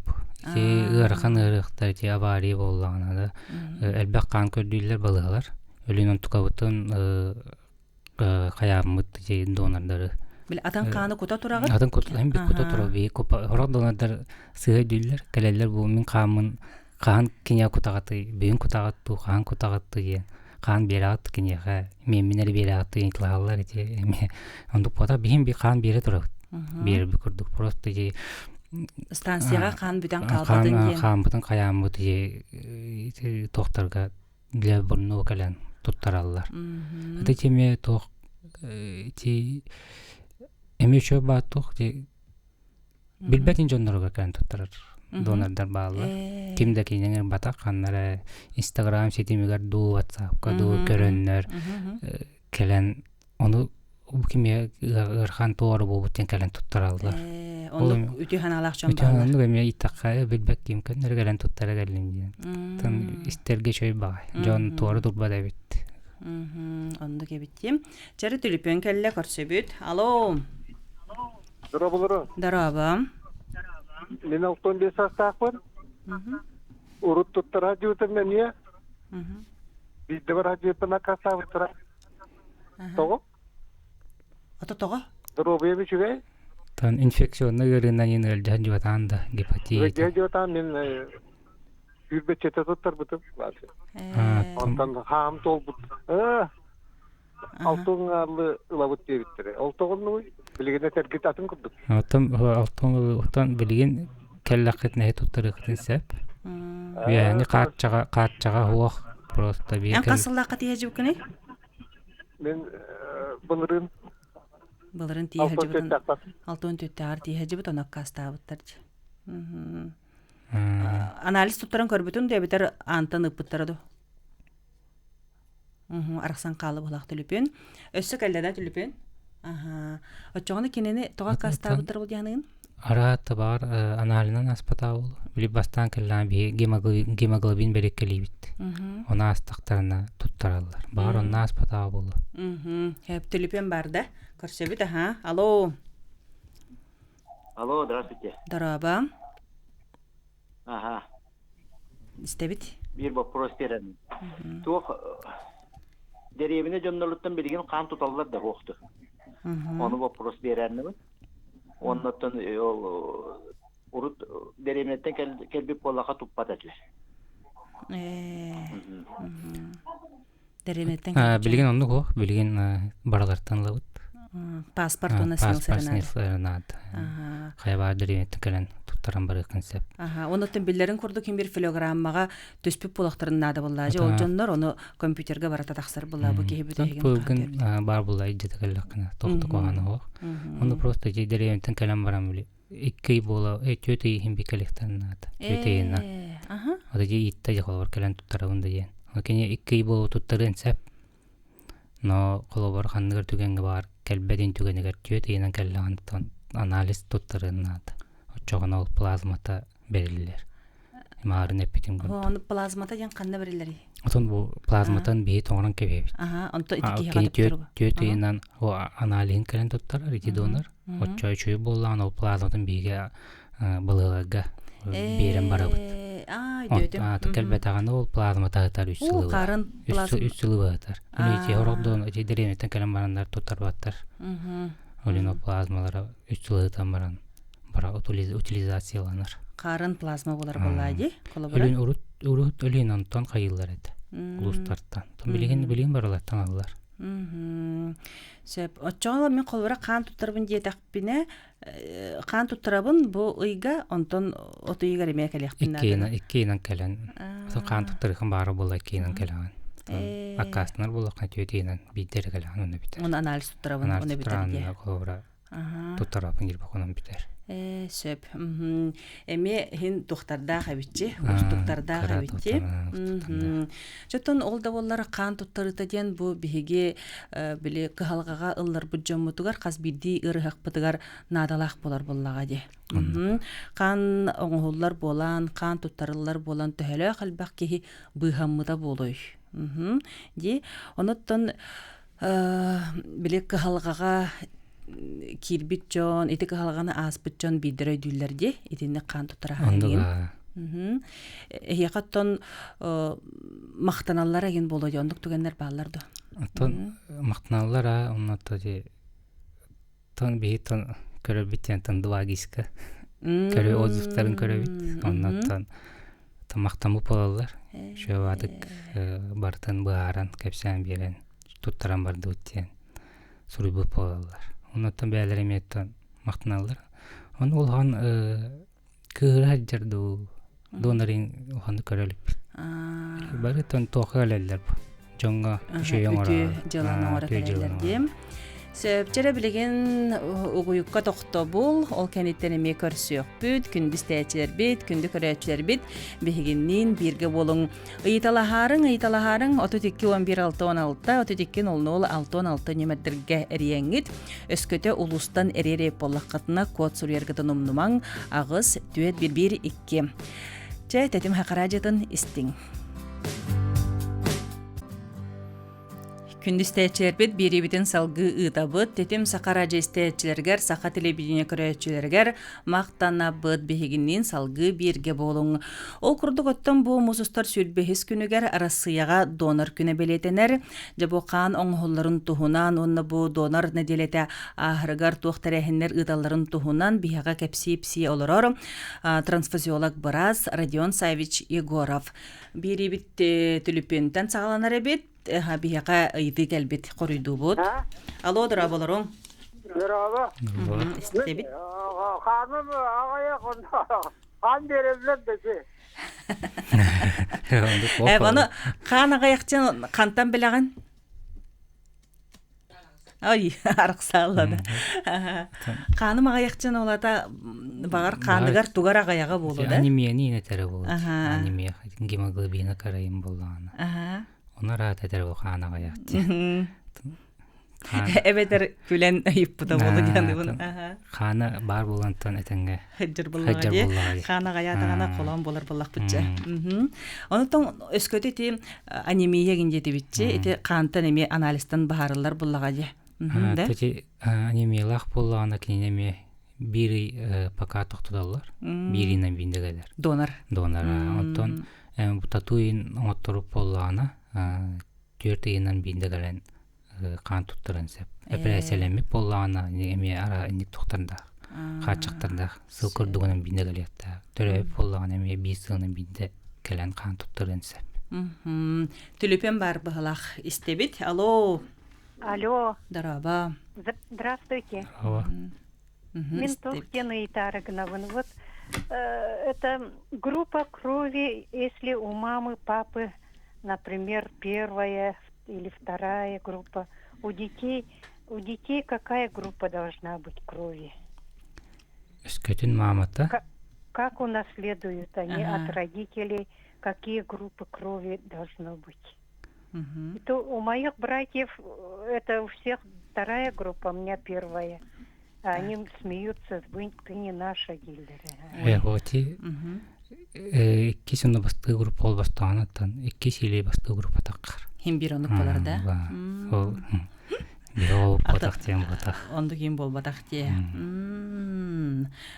ити ыарахан ыарыахтар ити авария буоллаҕына да элбэх хаан көрдүүллэр балыһалар өлүн онтукабытын хайааммыт ити донордары Били атын хааны кута тураҕыт? Атын кута бит кута турар би хорох донордар сыһа өйдүүллэр кэлэллэр бу мин хааммын хаан киниэхэ кутаҕатый бүгүн кутаҕыт дуу хаан кутаҕыт дуу диэн хаан биэрэҕит киниэхэ миэммин эрэ биэрэҕит дуу ыйыталаһаллар ити эмиэ оннук буолбатах биһим би хаан биэрэ турабыт биэрэрбит курдук просто ити станцияҕа хаан бүтэн хаалбатын диэн хааммытын хайааммыт ити туохтарга для бурнуо кэлэн туттараллар ити эмиэ туох ити эмиэ үчүгэй баар туох ити Билбэтин дьонноругар кэлэн туттарар донордар бааллар. Ким да кинини ырбатах ханна эрэ Инстаграм ситимигэр дуу, Ватсапка дуу көрөннөр кэлэн ону кимиэ ыарахан туора буолбут диэн кэлэн туттараллар. Оннук үтүө санаалаах дьон бааллар. Оннук эмиэ ииттэххэ билбэт ким көннөрү кэлэн туттара кэллин диэн. Тон истэргэ үчүгэй баҕай. Дьон туора турбат эбит. Оннук эбит диим. Чары түлүпүөн кэллэ көрсөбүт. Алло. Дорооболору. Дорообо. Мин 65 саастаахпын. Урут туттара дьуутум эмиэ. Биирдэ бар дьиэттэн аккаастаабыттара. Тоҕо? Ото тоҕо? Доруобуйам үчүгэй. Тон инфекционный ыарыынан иин ыалдьан дьуотаан да гепатит. Ыалдьан дьуотаан мин сүүрбэччэтэ туттарбытым. Онтон хаам туолбут. Алтын алы ылабыт диэбиттэрэ. Ол тоҕоннугуй? Билигин этэргит атын курдук. Оттон алтын оттон билигин кэллэххитинэ туттарыаххытын сөп. Үөһэни хааччаҕа хааччаҕа суох просто биир Эн хас сыллаахха тиийэ дьыбыккыный? Мин былырыын Былырын тиийэ сылдьыбытын алтын түттээҕэр тиийэ сылдьыбыт ону аккаастаабыттар дии. Анализ туттаран көрбүтүҥ да эбэтэр аантан ыыппыттара дуу? Арахсан хаалы быһылаах түлүпүөн. Өссө кэллэ да түлүпүөн? Аһаа. Оччоҕуна кинини тоҕо аккаастаабыттар ол дианыгын? Араат баар аналинан аспатаабыл. Били бастаан кэллэҕин биһи гемоглобин бэриккэлиибит. Ону аастахтарына туттараллар. Баар онно аспатааҕа буолуо. Хэп түлүпүөн бар да? Көрсөбүт аһаа. Алло. Алло, здравствуйте. Дорообо. Аха. Истэбит. Биир боппуруос биэрэн. Туох дэриэбинэ дьонноруттан билигин хаан туталлар да суохту. Ону боппуруос биэрэннибин. Оннуттан ол урут дэриэбинэттэн кэлбит буоллаха туппат этилэр. Дэриэбинэттэн Билигин оннук суох. Билигин барылартан ылабыт. Паспорт уонна снилс наада. Хайа баар дэриэбинэттэн кэлэн туттаран барыаххын сөп. Онуттан биллэрин курдук ким бир филограммаҕа түспүт буолахтарын наада буоллаа. Ол дьоннор ону компьютерга барата тахсар буолла бу киһи бүтэһигин Быылгын баар буолла илдьитэ кэллэххинэ тохто куһаҕана суох. Ону просто дэриэбинэттэн кэлэн баран били икки ый буола түөрт ый иһин бикэлихтэн наада. Түөрт ыйына. Ата дьэ иитта дьэ холобур кэлэн туттарабын да диэн. Кини икки ый буола туттарыан сөп. Но холобур ханныгар түгэҥҥэ баар кэлбэтин түгэнигэр түөрт ыйынан кэллэҕин анализ туттарыан наада. Оччоҕуна ол плазмата бэриллэр. Маарын эппитим курдук. Ону плазмата диэн ханна бэриллэрий? Отон бу плазматан биһи тоҥорон кэбиһэбит. Аха, онто ити киһиэхэ туттарар. Түөрт ыйынан аналиһын кэлэн туттарар ити донор. Оччо үчүгэй буоллаҕына ол плазматын биһиги балыыларга биэрэн барабыт. Кэлбэтэҕинэ ол плазмата ыһытар үс сылы үс сылы ыһытар. Ити сорох дон ити дэриэбинэттэн кэлэн бараннар туттарбаттар. Олин ол плазмалара үс сыл ыһытан баран бара утилизацияланар. Харын плазма болар буоллаа дии холобура. Өлүн урут урут өлүн онтон хайыыллар этэ. Улуустартан. Билигин билигин барылартан аллар. Сөп. Оччоҕо мин холобура хаан туттарабын диэтэхпинэ, хаан туттарабын бу ыйга, онтон от ыйыгар эмиэ кэлиэхпин наада. Икки ыйынан кэлэн, хаан туттарыхын баара буолла икки ыйынан кэлэҕин. Аккаастанар буоллаххына түөрт ыйынан биирдэ эрэ кэлэҕин онно бүтэр. Оны анализ туттарабын, оны бүтэр дии. Холобура. Туттарапын киирбэх онон бүтэр. Э, сөп. Эмиэ иһин тухтардаах эбитчи, уустуктардаах эбитчи. Чоттон ол да буоллар хаан туттарыта диэн бу биһиги били кыһалҕаҕа ылларбыт дьоммутугар хас биирдии ыарыһахпытыгар наадалаах буолар буоллаҕа дии. Хаан оҥоһуллар буолан, хаан туттарыллар буолан төһөлөөх элбэх киһи быыһаммыта буолуой. Дии. Онуттан били кыһалҕаҕа киирбит дьон, ити кыһалҕаны ааспыт дьон биирдэрэ өйдүүллэр дии. Итинник хаан туттараһаайгын. Эһиэхэ оттон махтаналлар эгин буолуо дии, оннук түгэннэр бааллар дуо? Оттон махтаналлар аа, онно то тон биһи тон көрөрбүт диэн тон 2ГИСка көрө отзывтарын көрөбүт. Оннуттан махтаммыт буолаллар. Үчүгэй барытын быһааран, кэпсээн биэрэн, туттаран бардыбыт диэн суруйбут буолаллар. Оннуттан бэйэлэрэ эмиэ махтаналлар. Ону улахан кыыһыра сылдьар дуу, донорин улаханнык көрө иликпит. Бары туохха өлөллөр бу. Дьоҥҥо үчүгэй оҥоро. Дьыаланы оҥоро кэлэллэр диэм. Сөпчөрө билигин угуйукка тохтобул, ол кэнниттэн эмиэ көрсүөхпүт, күндү истээччилэрбит, күндү көрөөччүлэрбит биһигинниин бииргэ буолуҥ. Ыйыталаһаарыҥ, ыйыталаһаарыҥ 32 11 66 32 00 66 нүөмэрдэргэ эрийэҥҥит. Өскөтө улуустан эрийэр буоллаххытына код суруйаргытын умнумаҥ 8 4 1 1 2. Чэ, тэтим хакараадьытын истиҥ. Күндү истээччилэрбит биэриибитин салгыы ыытабыт. Тэтим Саха радио истээччилэригэр, саха телевидение көрөөччүлэригэр махтанабыт. Биһигинниин салгыы бииргэ буолуҥ. Ол курдук оттон бу муус устар сүүрбэһис күнүгэр Арассыыйаҕа донор күнэ бэлиэтэнэр. Дьэ бу хаан оҥоһулларын туһунан уонна бу донор нэдиэлэтэ ааһарыгар туох тэрээһиннэр ыыталларын туһунан биһиэхэ кэпсии-ипсии олорор трансфузиолог быраас Родион Савич Егоров. Биэриибит түлүпүөнтэн саҕаланар эбит. Биһиэхэ ыйытыы кэлбит хоруйдуубут. Алло, дорооболоруҥ. Дорообо. Истэбит. Хааным аҕыйах хаан биэрэллэр дэси. Э, ону хаан аҕыйахчын хантан билэҕин? Ой, арахсааллада. Хааным аҕыйахчын олата баҕар хааныгар тугар аҕыйаҕа буолуо да? Анемияны инэтэрэ буолуо. Анемия гемоглобина карайын буоллаҕына. Ону араат этэр бу хаан аҕыйахчы. Эбэтэр күлэн ыйыппыта буолу дианыбын. Хаана баар буолантан этэҥҥэ Хыдьыр буллаҕа дии. Хаан аҕайаатаҕына холоон буолар буоллахпытча. Онтон өскөтө ити анемия гин диэтибитчи, ити хаантан эмиэ анализтан баһарыллар буллаҕа дии. Да? Ити анемиялаах буоллаҕына кинини эмиэ биир ый пока тохтотоллор. Биир ыйынан бииндэгэлэр. Донор. Донор. Онтон татуин оҥотторуп буоллаҕына түөрт ыйынан бииндэгэлэн хаан туттаран сөп. Эпэрээссийэлэммит буоллаҕына эмиэ ара инник тухтардаах, хааччахтардаах сыл курдугунан биирдэ кэлиэхтээх. Төрөөбүт буоллаҕына эмиэ биир сылынан биирдэ кэлэн хаан туттарыан сөп. Түлүпүөн баар быһылаах истэбит. Алло. Алло. Дорообо. Здравствуйте. Дорообо. Мин туох диэн ыйытаары гынабын. Вот это группа крови, если у мамы, папы, например, первая или вторая группа, у детей, у детей какая группа должна быть крови? Өскөтүн маамата? Как, как унаследуют они ага. от родителей, какие группы крови должно быть? Угу. Это у моих братьев это у всех вторая группа, у меня первая. А они смеются, вы, ты не наша дилер. Э, вот и иккис онно бастыы группа ол бастаҕанаттан иккис или бастыы группа таххар. Хим бир оннук болар да? Ол ол ботах диэн ботах. Ондук им болбатах дие.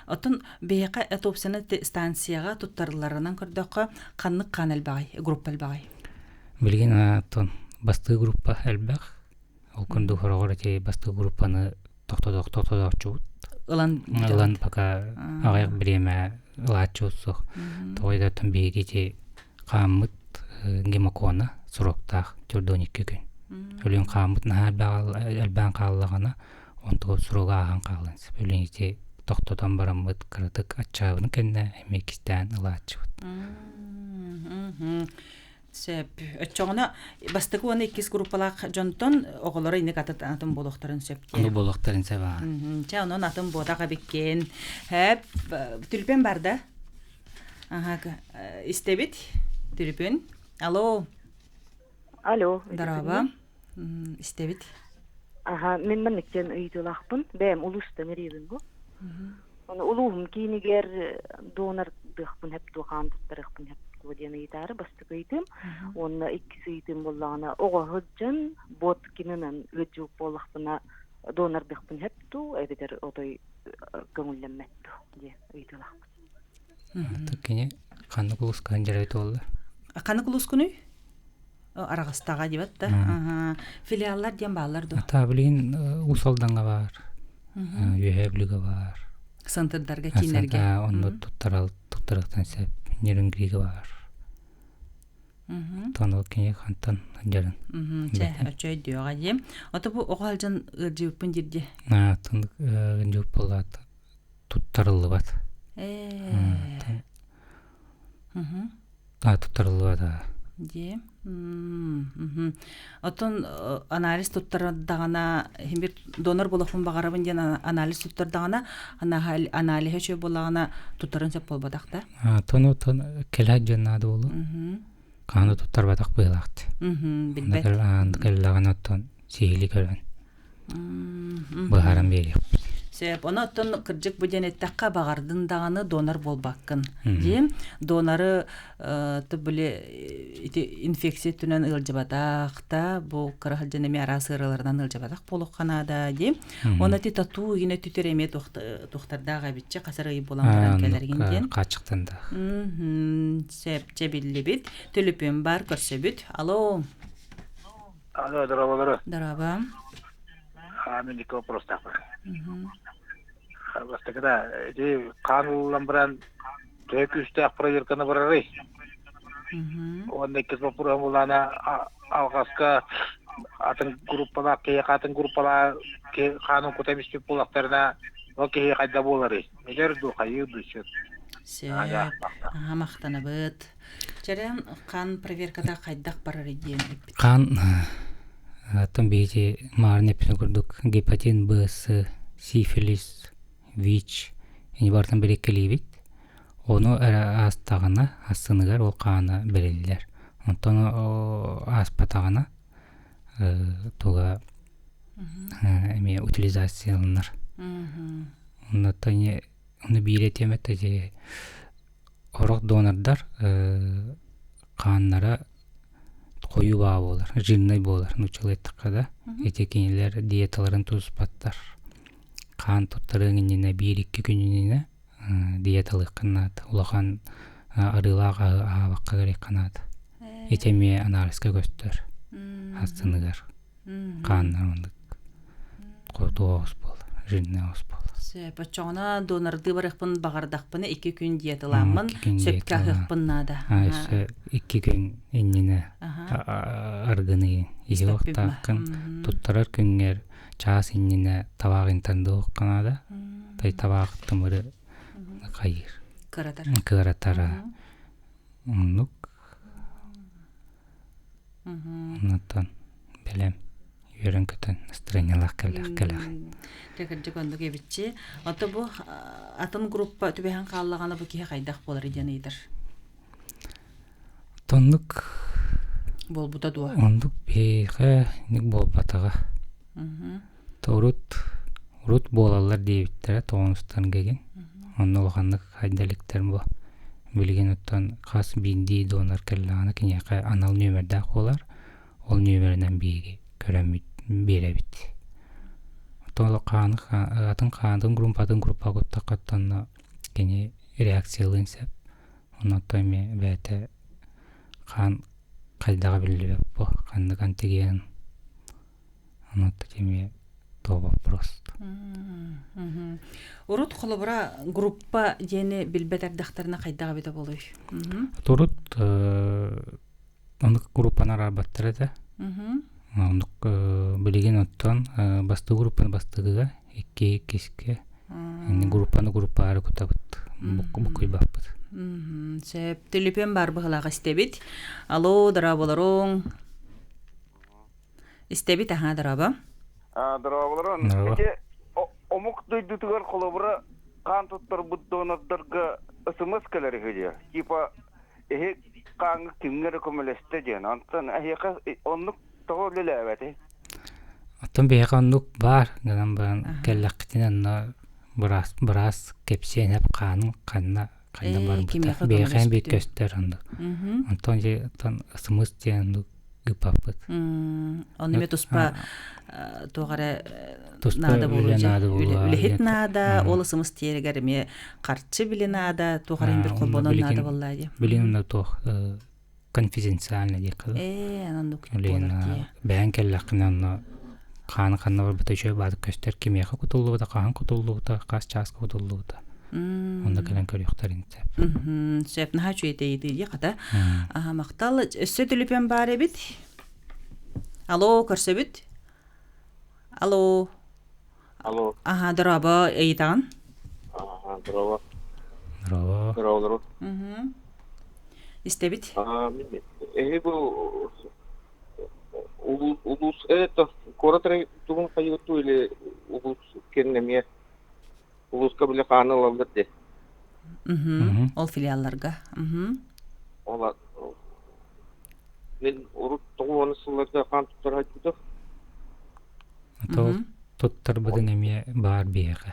Оттон биһиэхэ этопсияны станцияҕа туттарылларынан көрдөххө ханнык хаан элбэҕий, группа элбэҕий? Билигин оттон бастыы группа элбэх. Ол курдук хороҕор ити бастыы группаны тохтотооччубут. Ылан ылан пока аҕыйах бириэмэ ылааччыбыт суох. Тоҕо диэтэр биһиги ити хааммыт гемокона сроктаах 42 күн. Өлүн хааммыт наһаа элбээн хааллаҕына онтуга срога ааһан хаалан сөп. Өлүн ити тохтотон бараммыт кыратык аччаабытын кэннэ эмиэ кистээн ылааччыбыт. Сөп. Оччоҕуна бастакы уонна иккис группалаах дьонтон оҕолоро инник атын атын буолуохтарын сөп диye. Ону буолуохтарын сөп аа. Чэ, онон атын буотах эбиккин. Хэп, түлпэн бар да? Аха, истэбит. Түлүпүн. Алло. Алло. Дорообо. Истэбит. Аха, мин маннык диэн ыйытыылаахпын. Бэйэм улуустан эрийэбин бу. Ону улууһум киинигэр донордыахпын сөп дуо, хаан туттарыахпын сөп дуо диэн ыйытаары бастакы ыйытыым. Уонна иккис ыйытыым буоллаҕына, оҕо сылдьан Боткинынан ыалдьыбыт буоллахпына донордыахпын сөп дуу, эбэтэр отой көҥүллэммэт дуу диэн ыйытыылаахпын. Кини ханнык улууска дьарыйт буолла? Ханнык улуускунуй? Араҕастаҕа диэбэт да. Филиаллар диэн бааллар дуо? Ата билигин Уус Алдаҥҥа баар, Үөһээ Бүлүүгэ баар. Центрдарга, кииннэргэ. Онно туттарал туттарыахтан сөп. Нерюнгригэ баар. Оттон ол кини хантан сылдьарын. Чэ, оччо өйдүөҕэ дии. Ото бу оҕо сылдьан ыалдьыбыппын диир дии. Оттон ыалдьыбыт буоллаат туттарыллыбат. Ээ. Туттарыллыбат аа. Дии. Оттон анализ туттардаҕына, бир донор буолуохпун баҕарабын диэн анализ туттардаҕына, аналиһа үчүгэй буоллаҕына туттарын сөп буолбатах да? Оттон оттон кэлэ дьон наада буолуо. Хааны туттарбатах быһыылаахт. Билбэт. Кэллэҕинэ оттон сиһили көрөн. Быһааран биэриэхпит. Сөп. Ону оттон кырдьык бу диэн эттэххэ, баҕардын даҕаны донор буолбаккын. Дии. Доноры били ити инфекция өттүнэн ыалдьыбатах та бу кыра сылдьан эмиэ араас ыарыыларынан ыалдьыбатах буолуохха наада дии. Уонна ити тату игинэ түтэр эмиэ туохтардаах эбитчи хасар ый буолан баран кэлэргин диэн. Хааччыктандаах. Сөп, чэ биллибит. Төлөпүөн бар көрсөбүт. Алло. Алло, здоровалары. Здорово. Мин икки вопростаахпын. Бастакыта, ити хаан ылыллан баран төһө күүстээх проверканы барарый? Уонна иккис боппуруоһум булаана алҕаска атын группалаах киһи атын группалаах киһи хаанын кута эмиспит буоллахтарына ол киһи хайда буоларый? Өлөр дуу, хайыы дуу сөп. Сөп. Аха, махтанабыт. Чэрэн хаан проверката хайдах барар диэн эппит. Хаан оттон биһиги маарын эппитин курдук гепатит Б, С, сифилис, ВИЧ ини барытын бэрэккэлиибит. Ону эрэ аастаҕына, ассыныгар ол хаана бэриллэр. Онтон ааспатаҕына туга эмиэ утилизацияланар. Онно Ону биир этиэм этэ дии орох донордар хааннара хойуу баа буолар, жирнай буолар нууччалыы эттэххэ да. Ити кинилэр диеталарын тутуспаттар. Хаан туттарыаҥ иннинэ биир-икки күн иннинэ диеталыаххын наада. Улахан арыылаах аһы аһаабакка кэриэххэ наада. Ити эмиэ анализка көстөр астыныгар. Хааннар оннук хоту оҕус буолар, жирнэй оҕус буолар. Сөп. Оччоҕуна донордыы барыахпын баҕардахпына икки күн диеталааммын сөпкө аһыахпын наада. Өссө икки күн иннинэ аргыны иһиохтааххын туттарар күҥҥэр чаас иннинэ табаах интандыахха наада. Тай табаах тымыры хайыыр. Кыратар. Кыратара. Оннук Оннуттан бэлэм үөрэн-көтөн настроениелаах кэлэх кэлэх. Дьэ кырдьык оннук эбитчи. Ото бу атын группа түбэһэн хааллаҕына бу киһи хайдах буолар диэн ыйытар. Оннук буолбута дуо? Оннук биһиэхэ инник буолбатаҕа. Урут урут буолаллар диэбиттэрэ тоҕонустан кэгин. Онно улаханнык хайда иликтэр бу. Билигин оттон хас биирдии донор кэллэҕинэ киниэхэ анал нүөмэрдээх буолар. Ол нүөмэринэн биһиги көрөммүт биэрэбит. Оттон хааны атын хаанын группатын группаҕа куттахха оттон кини реакциялыан сөп. Онно оттон эмиэ бэйэтэ хаан хайдаҕа биллибэт бу ханнык антиген Ону эмиэ то вопрос. Урут холобура группа диэни билбэт эрдэхтэринэ хайдах эбитэ буолуй? Урут оннук группаны араарбаттар этэ. Оннук билигин оттон бастыы группаны бастыгыга икки иккискэ группаны группаары кутабыт буккуйбаппыт. Сөп. Төлөпүөн бар быһылаах истэбит. Алло, дорооболоруҥ. Истэбит, аһаа, дорообо. Дорооболорун. Ити омук дойдутугар холобура хаан туттарбыт донордарга СМС кэлэр үһү диэ. Типа эһи хааҥҥа кимҥэ эрэ көмөлөстө диэн. Онтон эһиэхэ оннук тоҕо үлэлээбэтий? Оттон биһиэхэ оннук баар гынан баран кэллэххитинэ онно быраас быраас кэпсиэн эп хаанын ханна ханна барбыта биһиэхэ биир көстөр оннук. Онтон дьэ оттон СМС диэн оннук ыыппаппыт. Онно эмиэ туспа туох эрэ наада буолуо үлэһит наада, ол СМС тиэригэр эмиэ харчы били наада, туох эрэ бир холбонон наада буоллаа дии. Билин онно туох конфиденциально диэххэ Ээ, оннук буолар дии. Бэйэҥ кэллэххинэ онно хааны ханна барбыта үчүгэй баатык көстөр, кимиэхэ кутуллубута, хаһан кутуллубута, хас чааска кутуллубута. Онно кэлэн көрүөхтэрин сөп. Сөп, наһаа үчүгэй ыйытыы дии хата. Махтал. Өссө төлөпүөн баар эбит. Алло, көрсөбүт. Алло. Алло. Аха, дорообо, ыйытаҕын? Аха, дорообо. Дорообо. Дорооболору. Истэбит. Эһи бу улуус улуус это куорат эрэ тугун хайыгыттуу или улуус кэннэ эмиэ улууска били хааны ылаллар дии. Ол филиалларга. Ол мин урут тоҕус сылларга хаан туттара сылдьыбытым. Ол туттарбытын эмиэ баар биһиэхэ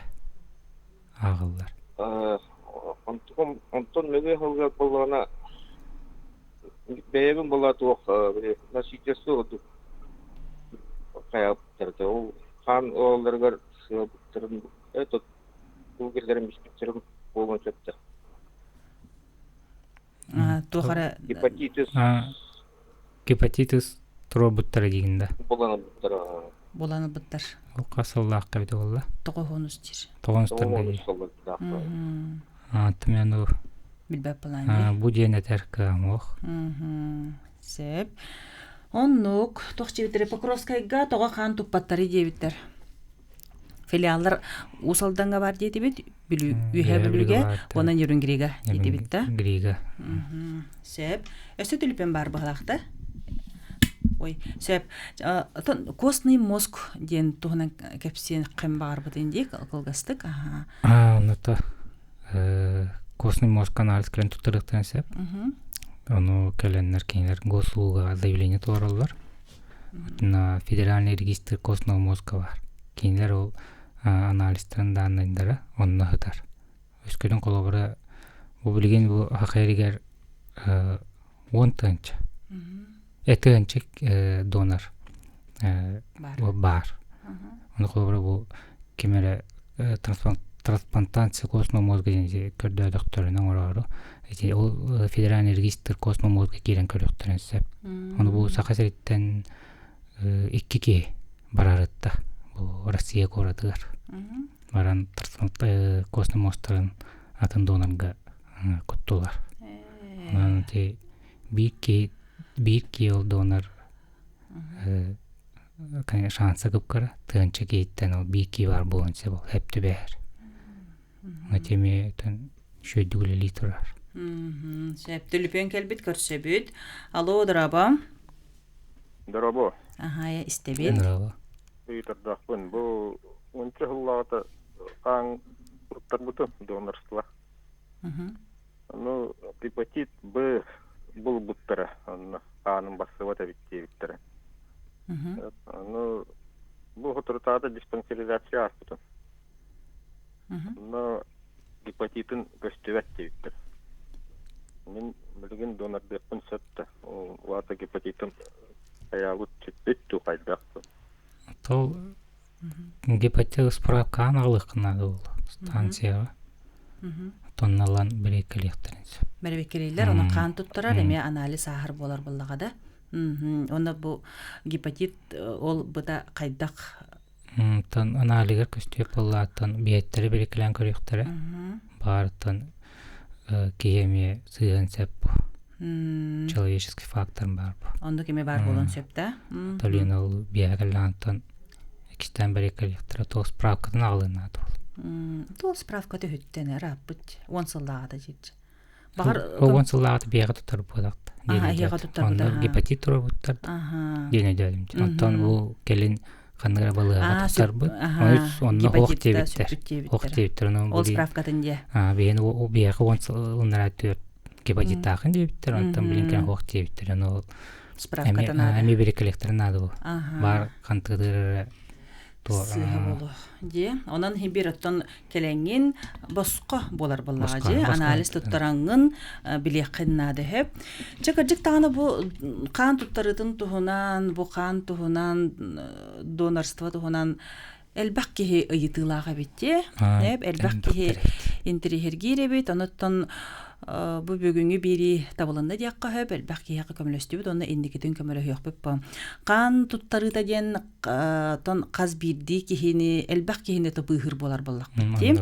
ааҕыллар. Онтон онтон нөҥүө сылга буоллаҕына бэйэбин буолла туох носительство курдук хайаабыттар ол хаан ылалларыгар сыалбыттарын этот тугу испиттэрин буолуон сөптөөх. Туох эрэ Гепатитис Гепатитис туруорбуттара диигин да. Булан ылбыттара. Булан ылбыттар. Ол хас сыллаахха эбитэ буолла? Тоҕоһуонус диир. Тоҕонустарга дии. Ааттым Билбэт балаан Бу диэн этэр кыамох. Сөп. Оннук туох диэбиттэрэ Покровскайга тоҕо хаан туппаттары диэбиттэр. Филиаллар Уус Алдаҥҥа баар диэтибит, Бүлүү, Үөһээ Бүлүүгэ уонна Нерюнгрига диэтибит да. Грига. Сөп. Өссө түлүпэн баар быһалаахта. Ой, сөп. Оттон костный мозг диэн туһунан кэпсиэн кэм баҕарбытын дии кылгастык. Аха. Аа, онно костный мозг анализ кэлэн туттарыахтарын сөп. Ону кэлэннэр кинилэр госуслугаҕа заявление толороллор. На федеральный регистр костного мозга баар. Кинилэр ол анализтарын дааннайдара онно сытар. Өскөтүн холобура бу билигин бу саха эригэр уон тыһыынча тыһыынча донор баар. Ону холобура бу ким эрэ трансплантация костного мозга диэн көрдөөтөхтөрүнэ оҥороору ити ол федеральный регистр костного мозга киирэн көрүөхтэрин сөп. Ону бу Саха сириттэн икки киһи барарытта бу Россия куоратыгар баран костный мозтарын атын донорга куттулар. Онон ити биир киһи биир киһи ол донор шанса кыпкара тыһыынча киһиттэн ол биир киһи баар буолуон сөп ол эп түбэһэр. Ити эмиэ үчүгэйдик үлэлии турар. Сөп төлөпүөн кэлбит көрсөбүт. Алло, дорообо. Дорообо. Аһаа, истэбит. Дорообо. Ыйытардаахпын. Бу уонча сыллааҕыта хаан туттарбытым донорство. Ну, гепатит Б булбуттара, онно хааным барсыбат эбит диэбиттэрэ. Ну, бу соторутааҕыта диспансеризация ааспытым. Онно гепатитын көстүбэт диэбиттэр. Мин билигин донордыахпын сөп да, ол гепатитым хайаабыт сүппүт дуу хайдах дуу. Ол Гепатит справкаҕын аҕалыаххын наада буолуо станцияҕа. Оттон ылан бэрэбиэркэлиэхтэрин сөп. Бэрэбиэркэлииллэр, онон хаан туттарар, эмиэ анализ ааһар буолар буоллаҕа да. Уонна бу гепатит ол быта хайдах Оттон аналигар көстүөх буоллааттан биһэттэри бэрэбиэркэлээн көрүөхтэрэ. Баарыттан киһи эмиэ сыыһан сөп бу. Человеческий фактор баар бу. Оннук эмиэ баар буолуон сөп да? Толин ол биэһэ иккистээн бэрэбиэркэлиэхтэрэ туох справкатын аҕалыан наада ол. Туох справка төһүттэн ырааппыт уон сыллааҕыта дьиэччи. Баҕар Уон сыллааҕыта биэҕэ туттар буолахта. Эһиэхэ туттарбыта. Гепатит туруорбуттар диэн өйдөөтүм. Оттон бу кэлин ханнык эрэ балыыһаҕа туттарбыт. Онно ох диэбиттэр. Ох диэбиттэр. Ол справкатын диэ. Биһиэн биэҕэ уон сылыннара түөрт гепатиттаахын диэбиттэр. Онтон билин кэлин ох диэбиттэр. Ону ол Справката наада. Эми бириккэлэхтэрин наада бу. Бар хантыгытыгар Сыыһа буолуо дии. Онон хибир оттон кэлэҥҥин босхо буолар буоллаҕа дии. Анализ туттараҥҥын билиэххин наада үһү. Чэ кырдьык даҕаны бу хаан туттарыытын туһунан, бу хаан туһунан, донорство туһунан элбэх киһи ыйытыылаах эбит дии. Элбэх киһи интэриэһиргиир эбит. Онуттан бу бүгүҥҥү биэрии табылынна диэххэ сөп, элбэх киһиэхэ көмөлөстүбүт уонна инникитин көмөлөһүөхпүт бу. Хаан туттарыыта диэн тон хас биирдии киһини, элбэх киһини тыбыыһыр буолар буоллахпыт дии.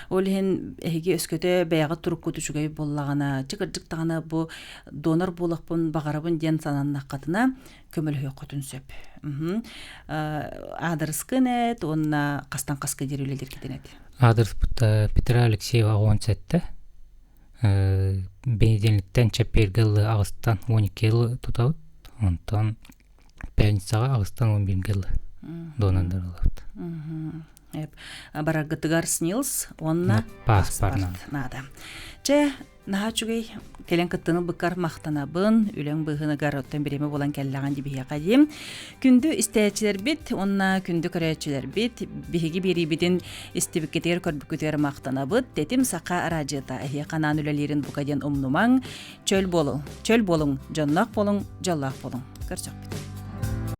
Ол иһин эһиги өскөтө бэйэҕит туруккут үчүгэй буоллаҕына, чыкырдьык даҕаны бу донор буолуохпун баҕарабын диэн сананнаххытына көмөлөһүөххүтүн сөп. Аадырыскын эт уонна хастан хаска диэри үлэлииргитин эт. Аадырыспыт Петра Алексеева 17 бенедельниктэн чэппиэргэ ылы аҕыстан 12 ылы тутабыт. Онтон пятницаҕа аҕыстан 11 ылы донордар ылабыт. Бараргытыгар СНИЛС уонна паспорт наада. Чэ, Наһаа үчүгэй кэлэн кыттыны быккар махтанабын, үлэҥ быыһыныгар оттон бириэмэ буолан кэллэҕин дибиһиэхэ диим. Күндү истээччилэрбит уонна күндү көрөөччүлэрбит биһиги биэриибитин истибиккитигэр көрбүккүтүгэр махтанабыт. Тэтим Саха араадьыйата эһиэхэ анаан үлэлиирин бука диэн умнумаҥ. Чөл буолуҥ, чөл буолуҥ, дьонноох буолуҥ, дьоллоох буолуҥ. Көрсөхпүт.